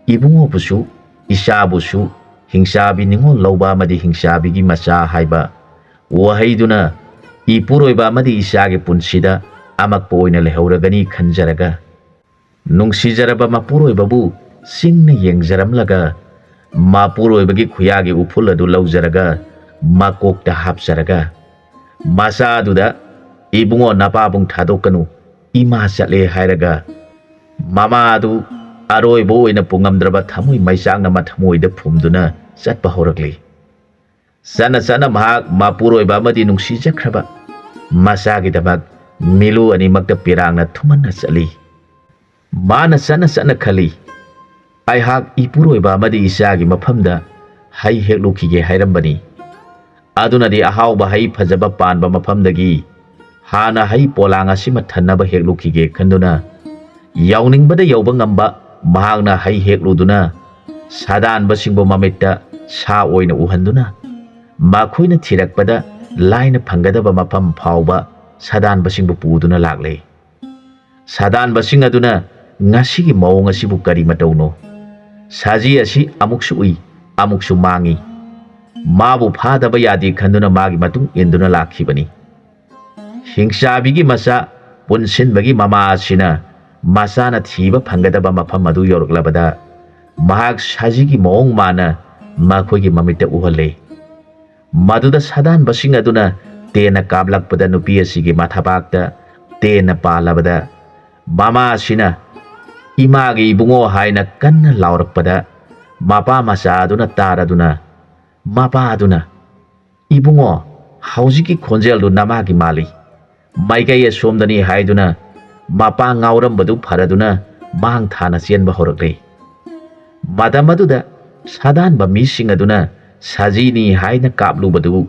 ꯏꯕꯨꯡꯉꯣꯕꯨꯁꯨ, ꯏꯆꯥꯕꯨꯁꯨ ꯍꯤꯡꯆꯥꯕꯤ ꯅꯤꯉꯣꯜ ꯂꯧꯕ ꯑꯃꯗꯤ ꯍꯤꯡꯆꯥꯕꯤꯒꯤ ꯃꯆꯥ ꯍꯥꯏꯕ ꯋꯥꯍꯩꯗꯨꯅ ꯏꯄꯨꯔꯣꯏꯕ ꯑꯃꯗꯤ ꯏꯆꯥꯒꯤ ꯄꯨꯟꯁꯤꯗ ꯑꯃꯛꯄ ꯑꯣꯏꯅ ꯂꯩꯍꯧꯔꯒꯅꯤ ꯈꯟꯖꯔꯒ, ꯅꯨꯡꯁꯤꯖꯔꯕ ꯃꯄꯨꯔꯣꯏꯕꯕꯨ ꯆꯤꯡꯅ ꯌꯦꯡꯖꯔꯝꯂꯒ, ꯃꯄꯨꯔꯣꯏꯕꯒꯤ ꯈꯨꯌꯥꯒꯤ ꯎꯐꯨꯜ ꯑꯗꯨ ꯂꯧꯖꯔꯒ ꯃꯀꯣꯛꯇ ꯍꯥꯞꯆꯔꯒ, ꯃꯆꯥꯗꯨꯗ, "ꯏꯕꯨꯡꯉꯣ, ꯅꯄꯥꯕꯨꯡ ꯊꯥꯗꯣꯛꯀꯅꯨ, ꯏꯃꯥ ꯆꯠꯂꯦ" ꯍꯥꯏꯔꯒ, ꯃꯃꯥ ꯑꯗꯨ ꯑꯔꯣꯏꯕ ꯑꯣꯏꯅ ꯄꯨꯉꯝꯗ꯭ꯔꯕ ꯊꯃꯣꯏ ꯃꯩꯆꯥꯛꯅ ꯃꯊꯃꯣꯏꯗ ꯐꯨꯝꯗꯨꯅ ꯆꯠꯄ ꯍꯧꯔꯛꯂꯤ꯫ ꯆꯠꯅ ꯆꯠꯅ ꯃꯍꯥꯛ ꯃꯄꯨꯔꯣꯏꯕ ꯑꯃꯗꯤ ꯅꯨꯡꯁꯤꯖꯈ꯭ꯔꯕ ꯃꯆꯥꯒꯤꯗꯃꯛ ꯃꯤꯂꯨ ꯑꯅꯤꯃꯛꯇ ꯄꯤꯔꯥꯡꯅ ꯊꯨꯝꯍꯟꯅ ꯆꯠꯂꯤ꯫ ꯃꯥꯅ ꯆꯠꯅ ꯆꯠꯅ ꯈꯜꯂꯤ, "ꯑꯩꯍꯥꯛ ꯏꯄꯨꯔꯣꯏꯕ ꯑꯃꯗꯤ ꯏꯆꯥꯒꯤ ꯃꯐꯝꯗ ꯍꯩ ꯍꯦꯛꯂꯨꯈꯤꯒꯦ ꯍꯥꯏꯔꯝꯕꯅꯤ꯫ ꯑꯗꯨꯅꯗꯤ ꯑꯍꯥꯎꯕ ꯍꯩ ꯐꯖꯕ ꯄꯥꯟꯕ ꯃꯐꯝꯗꯒꯤ ꯍꯥꯟꯅ ꯍꯩ ꯄꯣꯂꯥꯡ ꯑꯁꯤꯃ ꯊꯟꯅꯕ ꯍꯦꯛꯂꯨꯈꯤꯒꯦ" ꯈꯟꯗꯨꯅ, ꯌꯧꯅꯤꯡꯕꯗ ꯌꯧꯕ ꯉꯝꯕ ꯃꯍꯥꯛꯅ ꯍꯩ ꯍꯦꯛꯂꯨꯗꯨꯅ, ꯁꯥꯗꯥꯟꯕꯁꯤꯡꯕꯨ ꯃꯃꯤꯠꯇ ꯁꯥ ꯑꯣꯏꯅ ꯎꯍꯟꯗꯨꯅ, ꯃꯈꯣꯏꯅ ꯊꯤꯔꯛꯄꯗ ꯂꯥꯏꯅ ꯐꯪꯒꯗꯕ ꯃꯐꯝ ꯐꯥꯎꯕ ꯁꯥꯗꯥꯟꯕꯁꯤꯡꯕꯨ ꯄꯨꯗꯨꯅ ꯂꯥꯛꯂꯦ꯫ ꯁꯥꯗꯥꯟꯕꯁꯤꯡ ꯑꯗꯨꯅ ꯉꯁꯤꯒꯤ ꯃꯑꯣꯡ ꯑꯁꯤꯕꯨ ꯀꯔꯤ ꯃꯇꯧꯅꯣ? ꯁꯖꯤ ꯑꯁꯤ ꯑꯃꯨꯛꯁꯨ ꯎꯏ, ꯑꯃꯨꯛꯁꯨ ꯃꯥꯡꯏ꯫ ꯃꯥꯕꯨ ꯐꯥꯗꯕ ꯌꯥꯗꯦ ꯈꯟꯗꯨꯅ ꯃꯥꯒꯤ ꯃꯇꯨꯡ ꯏꯟꯗꯨꯅ ꯂꯥꯛꯈꯤꯕꯅꯤ꯫ ꯍꯤꯡꯆꯥꯕꯤꯒꯤ ꯃꯆꯥ ꯄꯨꯟꯁꯤꯟꯕꯒꯤ ꯃꯃꯥ ꯑꯁꯤꯅ ꯃꯆꯥꯅ ꯊꯤꯕ ꯐꯪꯒꯗꯕ ꯃꯐꯝ ꯑꯗꯨ ꯌꯧꯔꯛꯂꯕꯗ, ꯃꯍꯥꯛ ꯁꯖꯤꯒꯤ ꯃꯑꯣꯡ ꯃꯥꯟꯅ ꯃꯈꯣꯏꯒꯤ ꯃꯃꯤꯠꯇ ꯎꯍꯜꯂꯦ꯫ ꯃꯗꯨꯗ ꯁꯥꯗꯥꯟꯕꯁꯤꯡ ꯑꯗꯨꯅ ꯇꯦꯟꯅ ꯀꯥꯞꯂꯛꯄꯗ, ꯅꯨꯄꯤ ꯑꯁꯤꯒꯤ ꯃꯊꯕꯥꯛꯇ ꯇꯦꯟꯅ ꯄꯥꯜꯂꯕꯗ, ꯃꯃꯥ ꯑꯁꯤꯅ "ꯏꯃꯥꯒꯤ ꯏꯕꯨꯡꯉꯣ" ꯍꯥꯏꯅ ꯀꯟꯅ ꯂꯥꯎꯔꯛꯄꯗ, ꯃꯄꯥ ꯃꯆꯥ ꯑꯗꯨꯅ ꯇꯥꯔꯗꯨꯅ, ꯃꯄꯥ ꯑꯗꯨꯅ, "ꯏꯕꯨꯡꯉꯣ, ꯍꯧꯖꯤꯛꯀꯤ ꯈꯣꯟꯖꯦꯜꯗꯨ ꯅꯃꯥꯒꯤ ꯃꯥꯜꯂꯤ꯫ ꯃꯥꯏꯀꯩ ꯑꯁꯣꯝꯗꯅꯤ" ꯍꯥꯏꯗꯨꯅ ꯃꯄꯥ ꯉꯥꯎꯔꯝꯕꯗꯨ ꯐꯔꯗꯨꯅ ꯃꯥꯡ ꯊꯥꯅ ꯆꯦꯟꯕ ꯍꯧꯔꯛꯂꯦ꯫ ꯃꯇꯝ ꯑꯗꯨꯗ ꯁꯥꯗꯥꯟꯕ ꯃꯤꯁꯤꯡ ꯑꯗꯨꯅ ꯁꯖꯤꯅꯤ ꯍꯥꯏꯅ ꯀꯥꯞꯂꯨꯕꯗꯨ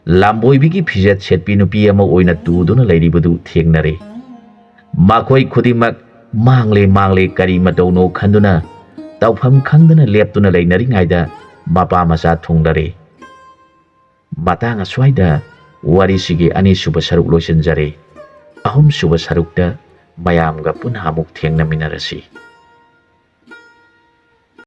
ꯂꯝꯕꯣꯏꯕꯤꯒꯤ ꯐꯤꯖꯦꯠ ꯁꯦꯠꯄꯤ ꯅꯨꯄꯤ ꯑꯃ ꯑꯣꯏꯅ ꯇꯨꯗꯨꯅ ꯂꯩꯔꯤꯕꯗꯨ ꯊꯦꯡꯅꯔꯦ꯫ ꯃꯈꯣꯏ ꯈꯨꯗꯤꯡꯃꯛ "ꯃꯥꯡꯂꯦ, ꯃꯥꯡꯂꯦ, ꯀꯔꯤ ꯃꯇꯧꯅꯣ?" ꯈꯟꯗꯨꯅ ꯇꯧꯐꯝ ꯈꯪꯗꯅ ꯂꯦꯞꯇꯨꯅ ꯂꯩꯅꯔꯤꯉꯩꯗ ꯃꯄꯥ ꯃꯆꯥ ꯊꯨꯡꯂꯔꯦ꯫ ꯃꯇꯥꯡ ꯑꯁ꯭ꯋꯥꯏꯗ ꯋꯥꯔꯤꯁꯤꯒꯤ ꯑꯅꯤꯁꯨꯕ ꯁꯔꯨꯛ ꯂꯣꯏꯁꯤꯟꯖꯔꯦ꯫ ꯑꯍꯨꯝꯁꯨꯕ ꯁꯔꯨꯛꯇ ꯃꯌꯥꯝꯒ ꯄꯨꯟꯅ ꯑꯃꯨꯛ ꯊꯦꯡꯅꯃꯤꯟꯅꯔꯁꯤ꯫